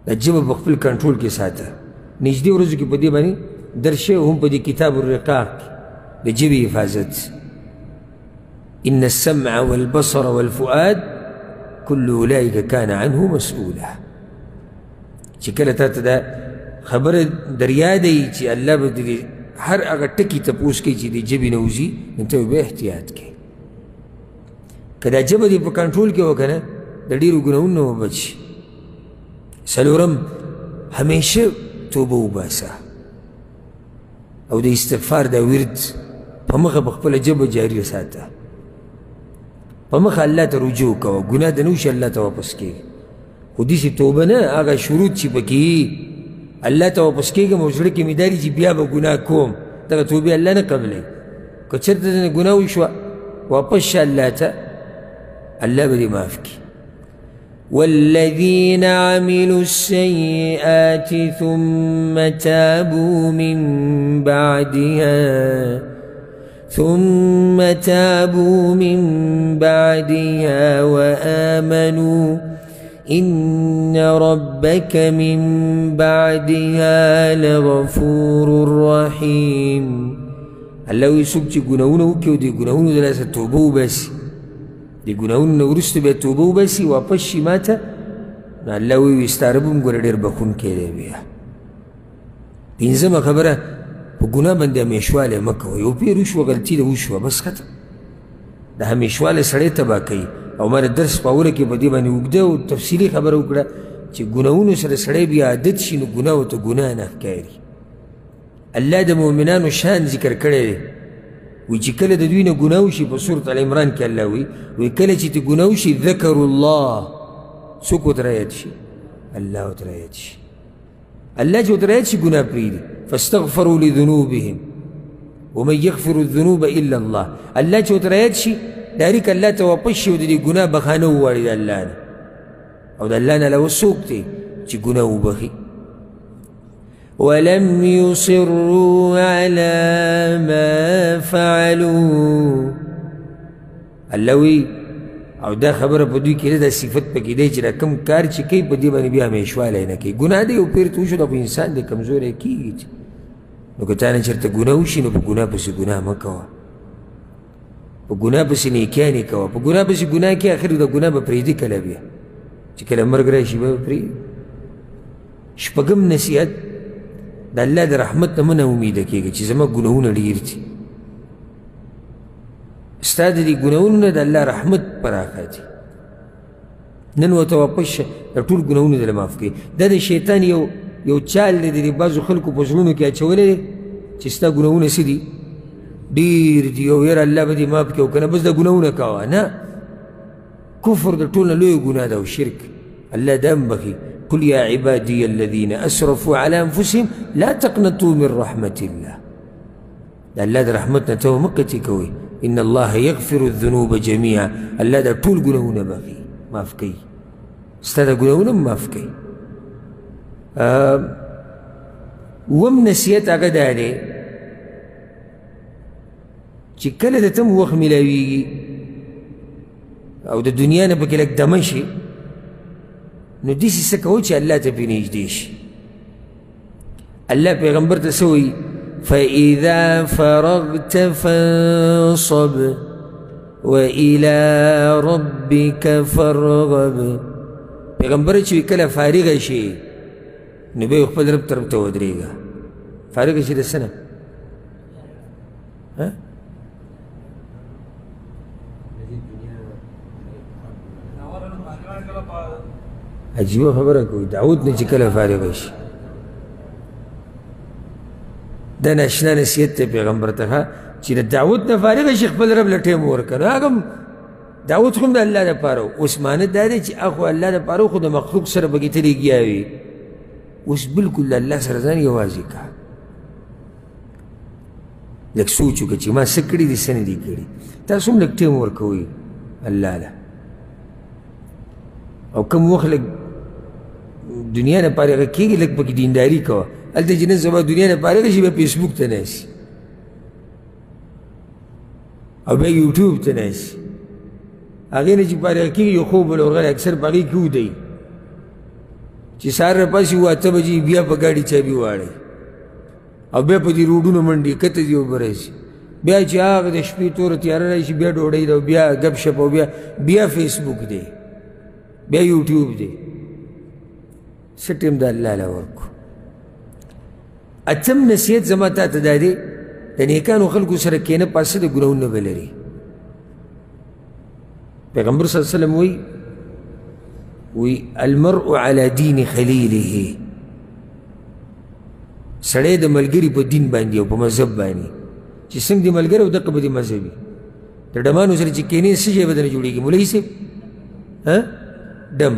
دا ژبه په خپل کنټرول کې ساته. نږدې ورځو کې په دې باندې درس شوی هم په دې کتاب الرقاق کې د ژبې حفاظت. إن السمع والبصر والفؤاد كل أولئك كان عنه مسؤولا. چې کله تا ته دا خبره دریاده وي چې الله به دې هر هغه ټکي تپوس کوي چې د ژبې نه وځي، نو ته به احتیاط کوې. که دا ژبه دې په کنټرول کې وه که نه، د ډېرو ګناهونو نه به بچ شي. څلورم، همیشه توبه وباسه او د استغفار دا ورد په مخه په خپله ژبه جاري وساته. په مخه الله ته رجوع کوه، ګناه د نه وشي الله ته واپس کېږي. خو داسې توبه نه، هغه شروط چې پکې الله ته واپس کېږم او زړه کې مې دا دي چې بیا به ګناه کوم، دغه توبې الله نه قبلوي. که چېرته درنه ګناه وشوه، واپس شه الله ته، الله به دې معاف کړي. والذين عملوا السيئات ثم تابوا من بعدها وآمنوا إن ربك من بعدها لغفور رحيم. الله وایي څوک چې ګناهونه وکړي او د ګناهونو د لاسه توبه وباسي، د ګناهونو نه وروسته بیا توبه وباسي، واپس شي ما ته، نو الله وایي ستا رب هم ګوره ډېر بخښونکی دی. بیا پنځمه خبره، په ګناه باندې همېشوالی مه کوه. یو پېر وشوه، غلطي ده وشوه، بس ختم. د همېشوالی سړی تباه کوي. او ما د درس په اوله کې په دې باندې اوږده او تفصیلي خبره وکړه چې ګناهونو سره سړی بیا عادت شي، نو ګناه ورته ګناه نه ښکاري. الله د مؤمنانو شان ذکر کړی دی، وایي چې کله د دوی نه ګناه وشي، په سورة آل عمران کې الله وایي، وایي کله چې ته ګناه وشي ذکر الله، څوک ورته رایاد شي؟ الله ورته رایاد شي. الله چې ورته رایاد شي ګناه پرېږدي. فاستغفروا لذنوبهم ومن يغفر الذنوب إلا الله. الله چې ورته رایاد شي ډایرک الله ته واپس شي او د دې ګناه بخښنه وغواړي د الله نه، او د الله نه علاوه څوک دی چې ګناه وبخښي؟ ولم يصروا على ما فعلوا. الله وایي، او دا خبره په دوی کې ده، دا صفت پکې دی چې دا کوم کار چې کوي په دې باندې بیا همیشوالی نه کوي. ګناه دی او پېرته وشو، دا خو انسان دی، کمزوری کېږي. نو که تا نه چېرته ګناه وشي نو په ګناه پسې ګناه مه کوه، په ګناه پسې نیکیانې کوه، په ګناه پسې ګناه کې اخر دا ګناه به پرېږدي کله بیا چې کله مرګ راشي بیا به پرېږدي. شپږم نصیحت، د الله د رحمت نه مه ناامیده کېږه چې زما ګناهونه ډېر دي. ستا د دې ګناهونو نه د الله رحمت پراخه دی. نن ورته واپس شه، دا ټول ګناهونه دې له معاف کړي. دا د شیطان یو چال دی، د دې بعضو خلکو په زړونو کې اچولی دی چې ستا ګناهونه څه دي؟ ډېر دي، او یاره الله به دې معاف کړي او که نه بس دا ګناهونه کوه. نه، کفر د ټولو نه لویه ګناه ده او شرک. الله دا هم بخښي. قل يا عبادي الذين أسرفوا على أنفسهم لا تقنطوا من رحمة الله. د الله د رحمت نه ته مه قطع کوئ. إن الله يغفر الذنوب جميعا. الله دا ټول ګناهونه بخښي، معاف کوي، ستا دا ګناهونه هم معاف کوي. اووم نصیحت هغه دا دی چې کله د ته هم وخت میلاویږي او د دنیا نه پکې لږ دمه شي، نو داسې څه کوه چې الله ته پرې نږدې شي. الله پیغمبر ته څه وایي؟ فإذا فرغت فانصب وإلى ربك فارغب. پیغمبر چې کله فارغه شي نو بیا خپل رب طرف ته ودرېږه. فارغه شي د څه نه؟ عجیبه خبره کوي. دعوت نه چې کله فارغه شي، دا ناشنا نصیحت دی پیغمبر ته چې د دعوت نه فارغه شي خپل رب له ټایم ورکړه. نو هغه دعوت خو هم د الله دپاره و. اوس معنی دا دی چې اخو الله دپاره خو د مخلوق سره پکې ته لګیا وي، اوس بلکل د الله سره ځان یوازې کړه. لږ سوچ وکړه چې ما څه کړي دي څه نه دي کړي. تاسو هم لږ ټایم ورکوئ الله له، او کوم وخت لږ دنیا نه فارغه کېږي لږ پکې دینداري کوه. هلته چې نن سبا دنیا نه فارغه شي بیا فیسبوک ته ناست او بیا یوټیوب ته ناست. هغې نه چې فارغه کېږي یو خوب له ورغلی، اکثر په هغې کې ویده چې سهار راپاڅي اوه اته بجې بیا په ګاډي چابي واړوي او بیا په دې روډونو منډې کته ځي او بره ځي. بیا چې هغه د شپې توره تیاره راشي بیا ډوډۍ ده او بیا ګپ شپ او بیا فیسبوک دی، بیا یوټیوب دی. څه ټایم د الله له ورکړو. اتم نصیحت زما تا ته دا دی، د نیکانو خلکو سره کښېنه، پاسه د ګناهونه به لري. پیغمبر صلی الله علیه وسلم وایي، وایي المرء على دین خلیله. سړی د ملګري په دین باندې او په مذهب باندې، چې څنګه دې ملګری او دقه به دې مذهب وي. د ډمانو سره چې کښېنې څه شی به درنه جوړېږي مولوي صاحب؟ ډم.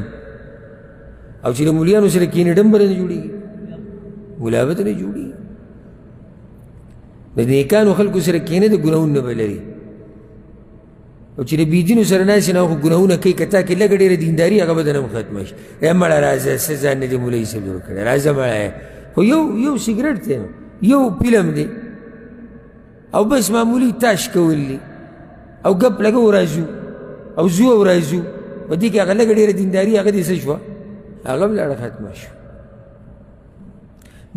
او چې د مولیانو سره کښېنې ډم به درنه جوړېږي، مولا به درنه جوړېږي. د نیکانو خلکو سره کښېنې د ګناهونو نه به لري، او چې د بېدینو سره ناست نه خو ګناهونه کوي. که تا کې لږه ډېره دینداري هغه به درنه هم ختمه شي. ای مړه راځه، څه ځان نه دې مولوي صاحب جوړ کړی، راځه مړه. خو یو سګرټ دی، یو فلم دی، او بس معمولي تاش کول دي، او ګپ لګو راځو او ځو او راځو. په دې کې هغه لږه ډېره دینداري هغه دې څه شوه، هغه هم لاړه ختمه شوه.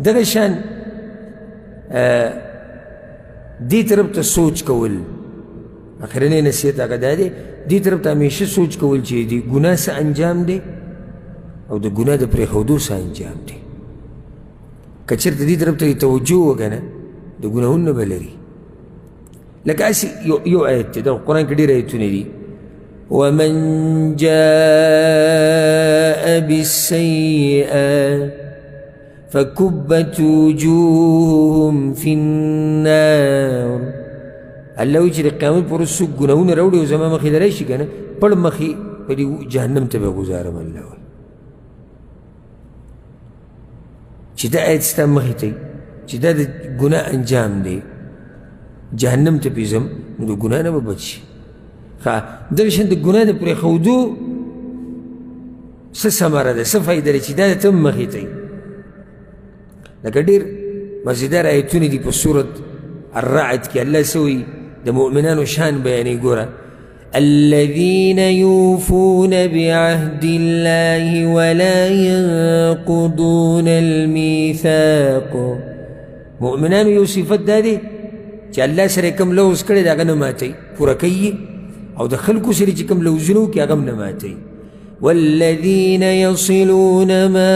دغه شان دې طرف ته سوچ کول، اخرنی نصیحت هغه دا دی، دې طرف ته همیشه سوچ کول چې د ګناه څه انجام دی او د ګناه د پرېښودو څه انجام دی. که چېرته دې طرف ته یې توجه وکړه نه، د ګناهونو نه به لري. لکه هسې یو آیت دی، دا قرآن کې ډېر آیتونه دي. ومن جاء بالسيئة فكبت وجوههم في النار الله وایي چې د قیامت پر ورځ څوک ګناهونه راوړي او زما مخې ته راشي که نه، پړ مخې په دې جهنم ته به ګزارم. الله وایي چې دا آیت ستا مخې ته چې دا د ګناه انجام دی، جهنم ته پې ځم، نو د ګناه نه به بچ شي. ښه، دغه شان د ګناه د پرېښودو څه ثمره ده، څه فایده ده چې دا ته هم مخې ته وي. لکه ډېر مزیدار آیتونه دي په سورت الرعد کې. الله څه وایي؟ د مؤمنانو شان بیانوي. ګوره، الذين يوفون بعهد الله ولا ينقضون الميثاق. مؤمنانو یو صفت دا دی چې الله سره کوم لوظ کړی د هغه نه ماتوي، پوره کوي، او د خلکو سره چې کوم لوظونه وکړي هغه هم نه ماتوي. والذين يصلون ما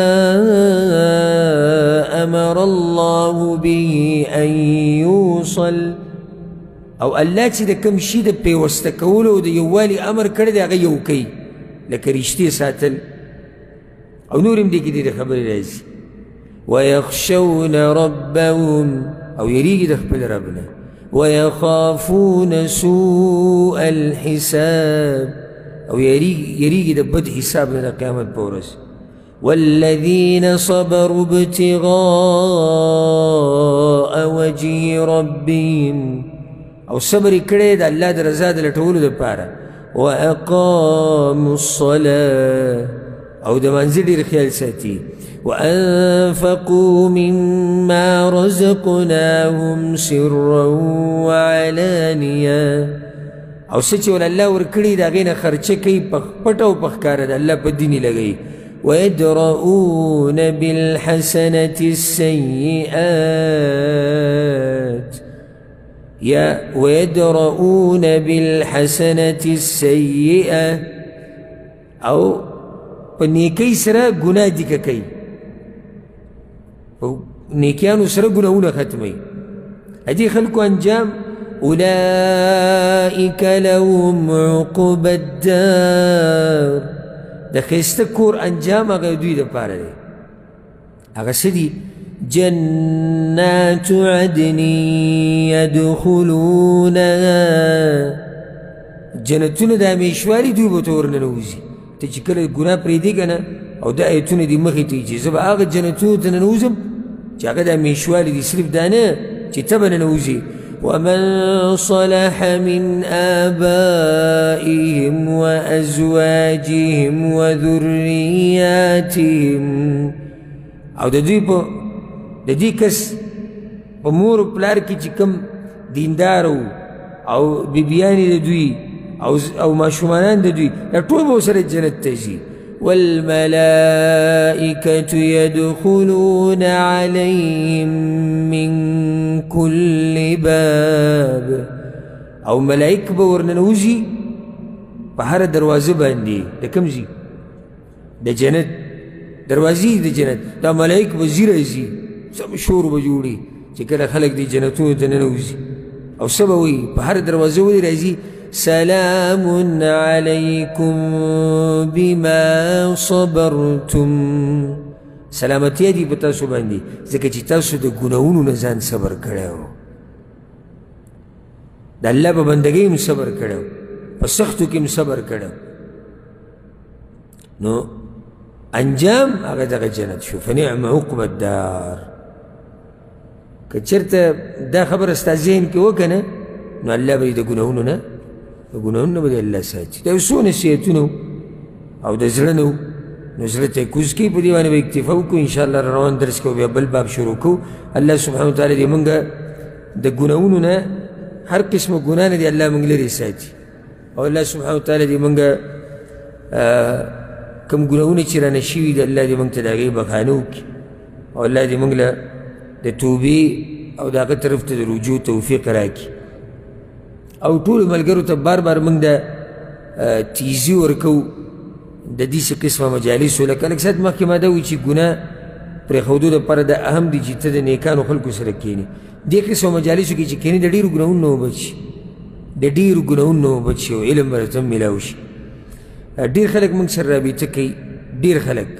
أمر الله به أن يوصل. او الله چې د کوم شي د پیوسته کولو او د یووالي امر کړی دی هغه یو کوي، لکه رشتې ساتل او نور هم دې کې ډېرې خبرې راځي. ويخشون ربهم، او یریږي د خپل رب نه. ويخافون سوء الحساب، او یریږي د بد حساب نه د قیامت په ورځ. والذين صبروا ابتغاء وجه ربهم، او صبر یې کړی د الله د رضا د لټولو دپاره. وأقاموا الصلاة، او د مانځه ډېر خیال ساتي. وأنفقوا مما رزقناهم سرا وعلانية، او څه چې ول الله ورکړي د هغې نه خرچه کوي په پټه او په ښکاره، د الله په دین یې لګوي. ويدرؤون بالحسنة السيئات، یا ويدرؤون بالحسنة السيئة، او په نیکۍ سره ګناه دیکه کوي، په نیکیانو سره ګناهونه ختموي. دې خلکو انجام اولئک لهم عقبى الدار، د ښایسته کور انجام هغه دوی دپاره دی. هغه څه دي؟ جنات عدن يدخلونها، جنتونه د همیشوالي دوی به ته ورننوځي. ته چې کله ګناه پرېږدې که نه، او دا آیتونه دې مخې ته چې زه به هغه جنتونو ته ننوځم چې هغه د همیشوالي دي، صرف دا نه چې ته به ننوځې. ومن صلح من آبائهم وأزواجهم وذرياتهم، او د دوی په د دې کس په مور او پلار کې چې کوم دیندار و او بیبیانې د دوی او ماشومانان د دوی، دا ټول به ورسره جنت ته ځي. والملائكة يدخلون عليهم من كل باب، او ملائک به ورننوځي په هره دروازه باندې. د کوم ځي؟ د جنت دروازې د جنت. دا ملائک به ځي راځي، سم شور به جوړي چې کله خلک دې جنتونو ته ننوځي. او څه به وایي؟ په هره دروازه ولې راځي؟ سلام علیکم بما صبرتم، سلامتیا دي په تاسو باندې ځکه چې تاسو د ګناهونو نه ځان صبر کړی و، د الله په بندګۍ هم صبر کړی و، په سختو کې هم صبر کړی و. نو انجام هغه دغه جنت شو. فنعم عقبى الدار. که چېرته دا خبره ستا ذهن کې وکړه نه، نو الله به دې د ګناهونو نه به دې الله ساتي. دا یو څو نصیحتونه او د زړه نه، نو زړه ته یې کوز کړي، په دې باندې به اکتفا وکړو. انشاءالله روان درس کې بیا بل باب شروع کوو. الله سبحانه وتعالی دې موږ د ګناهونو نه، هر قسمه ګناه نه دې الله موږ لرې ساتي، او الله سبحانه وتعالی دې موږ کوم ګناهونه چې رانه شوي دي الله دې موږ ته د هغې بخښنه وکړي، او الله دې موږ له د توبې او د هغه طرف ته د رجوع توفیق راکړي. او ټولو ملګرو ته بار بار موږ د تیزي ورکوو د داسې قسمه مجالسو. لکه لږ ساعت مخکې ما دا وویل چې ګناه پرېښودو دپاره دا اهم دی چې ته د نیکانو خلکو سره کښېنې. دې قسمه مجالسو کې چې کښېنې د ډېرو ګناهونو نه وبچ شي، د ډېرو ګناهونو نه وبچ شي، او علم به درته هم میلاو شي. ډېر خلک موږ سره رابطه کوي، ډېر خلک،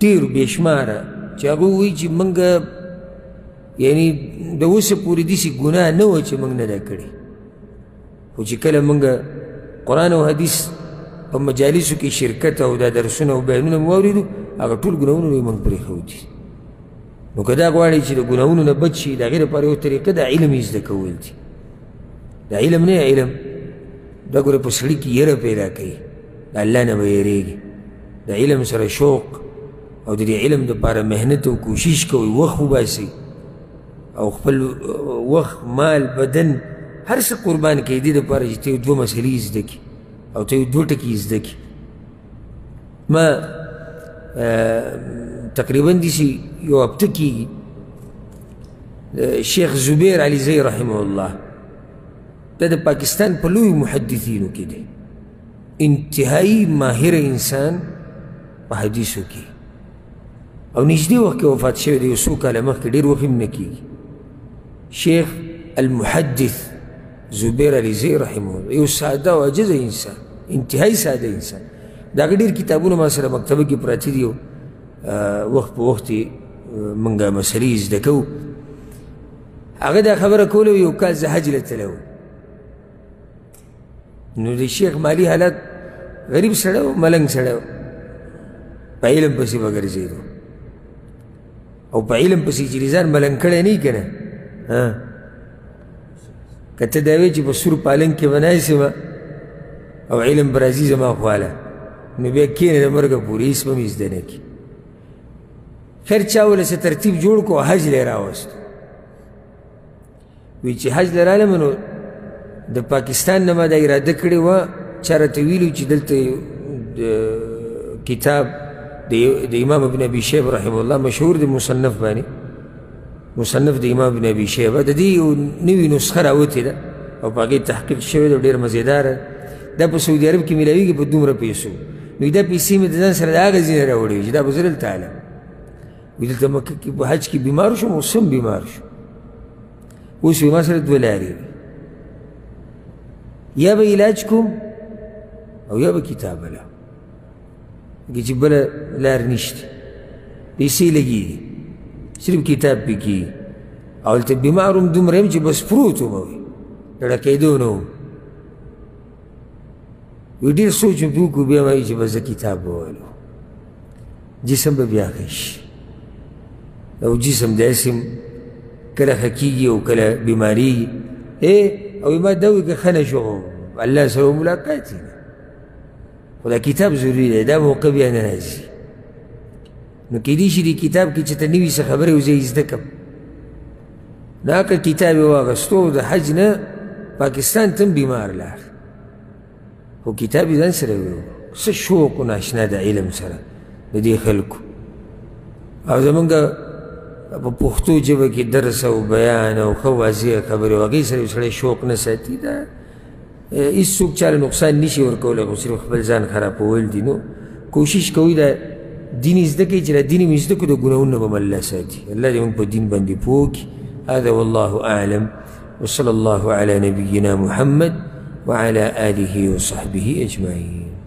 ډېر بېشماره، چې هغه وایي چې موږ یعنی د اوسه پورې داسې ګناه نه وه چې موږ نه ده کړې. خو چې کله موږ قرآن او حدیث په مجالسو کې شرکت او دا درسونه او بیانونه مو واورېدو، هغه ټول ګناهونه یې موږ پرېښودي. نو که دا غواړي چې د ګناهونو نه بچ شي، د هغې لپاره یو طریقه د علم یې زده کول دي. د علم نه علم دا ګوره په سړي کې یره پیدا کوي، د الله نه به یېرېږي. د علم سره شوق او د دې علم دپاره محنت او کوشش کوي، وخت وباسي او خپل وخت، مال، بدن هر څه قربان کوي دې دپاره چې ته یو دوه مسلې زده کړي او ته یو دوه ټکي زده کړي. ما تقریبا داسې یو هفته کېږي شیخ زبیر علیزی رحمه الله، دا د پاکستان په لویو محدثینو کې دی، انتهایی ماهر انسان په حدیثو کې، او نږدې وخت کې وفات شوی دی، یو څو کاله مخکې، ډېر وخت هم نه کېږي. شیخ المحدث زبیر علیزی رحمه الله یو ساده او عاجزه انسان، انتهایی ساده انسان. د هغه ډېر کتابونه ما سره مکتبه کې پراته دي، وخت په وخت یې موږ مسلې زده کوو. هغه دا خبره کوله، یو کال زه حج له تللی وم. نو د شیخ مالي حالت غریب سړی و، ملنګ سړی و، په علم پسې به ګرځېدو او په علم پسې چې ځان ملنګ کړی نه وي که نه، که ته دا وایې چې په سور پالنګ کې به ناست یم او علم به راځي زما خواله، نو بیا کښېنه د مرګه پورې، هېڅ به مې زده نه کړي. خیر چا وله څه ترتیب جوړ کړو، حج له یې راوستو. وایي چې حج له رالم نو د پاکستان نه ما دا اراده کړې وه، چا راته ویلي چې دلته د کتاب د امام ابن ابي شیبه رحمه الله مشهور دی مصنف باندې، مصنف د امام ابن ابي شیبه، د دې یو نوې نسخه راوتې ده او په هغې تحقیق شوی دی، ډېر مزېداره. دا په سعودي عرب کې میلاویږي په دومره پیسو. نو دا پیسې مې د ځان سره د هغه ځای نه راوړې وې چې دا به زه دلته علم. وایي دلته مکه کې په حج کې بیمار شوم او سم بیمار شوم. اوس وایي ما سره دوه لارې وې، یا به علاج کوم او یا به کتاب له چې بله لار نشته، پیسې لګېږي، صرف کتاب پې کېږي. او هلته بیمار هم دومره یم چې بس پروت وم، وایي د ړکېدو نه وم. وایي ډېر سوچ مې پرې وکړو، بیا وایي چې بس زه کتاب به ولو، جسم به بیا ښه شي. او جسم داسې هم کله ښه کېږي او کله بیمارېږي. او ما دا وایي که ښه نه شو الله سره ملاقات یې نه، خو دا کتاب ضروري دی، دا موقع بیا نه راځي. نو کیدای شي دې کتاب کې چې ته نوي څه خبرې وزه یې زده کړم. نو هغه کتاب یې واخیستو، د حج نه پاکستان ته هم بیمار لاړ، خو کتاب یې ځان سره ویوړ. څه شوق و ناشنا د علم سره د دې خلکو. او زمونږ په پښتو ژبه کې درس او بیان او ښه واضح خبرې او هغې سره یو سړی شوق نه ساتي، دا هېڅوک چا له نقصان نشي ورکولی، خو صرف خپل ځان خرابول دي. نو کوشش کوئ دا دین زده کړئ، چې دا دین مې زده کړو د ګناهونو به مو الله ساتي. الله دې موږ په دین باندې پوه کړي. هذا والله أعلم، وصلى الله على نبينا محمد وعلى آله وصحبه أجمعين.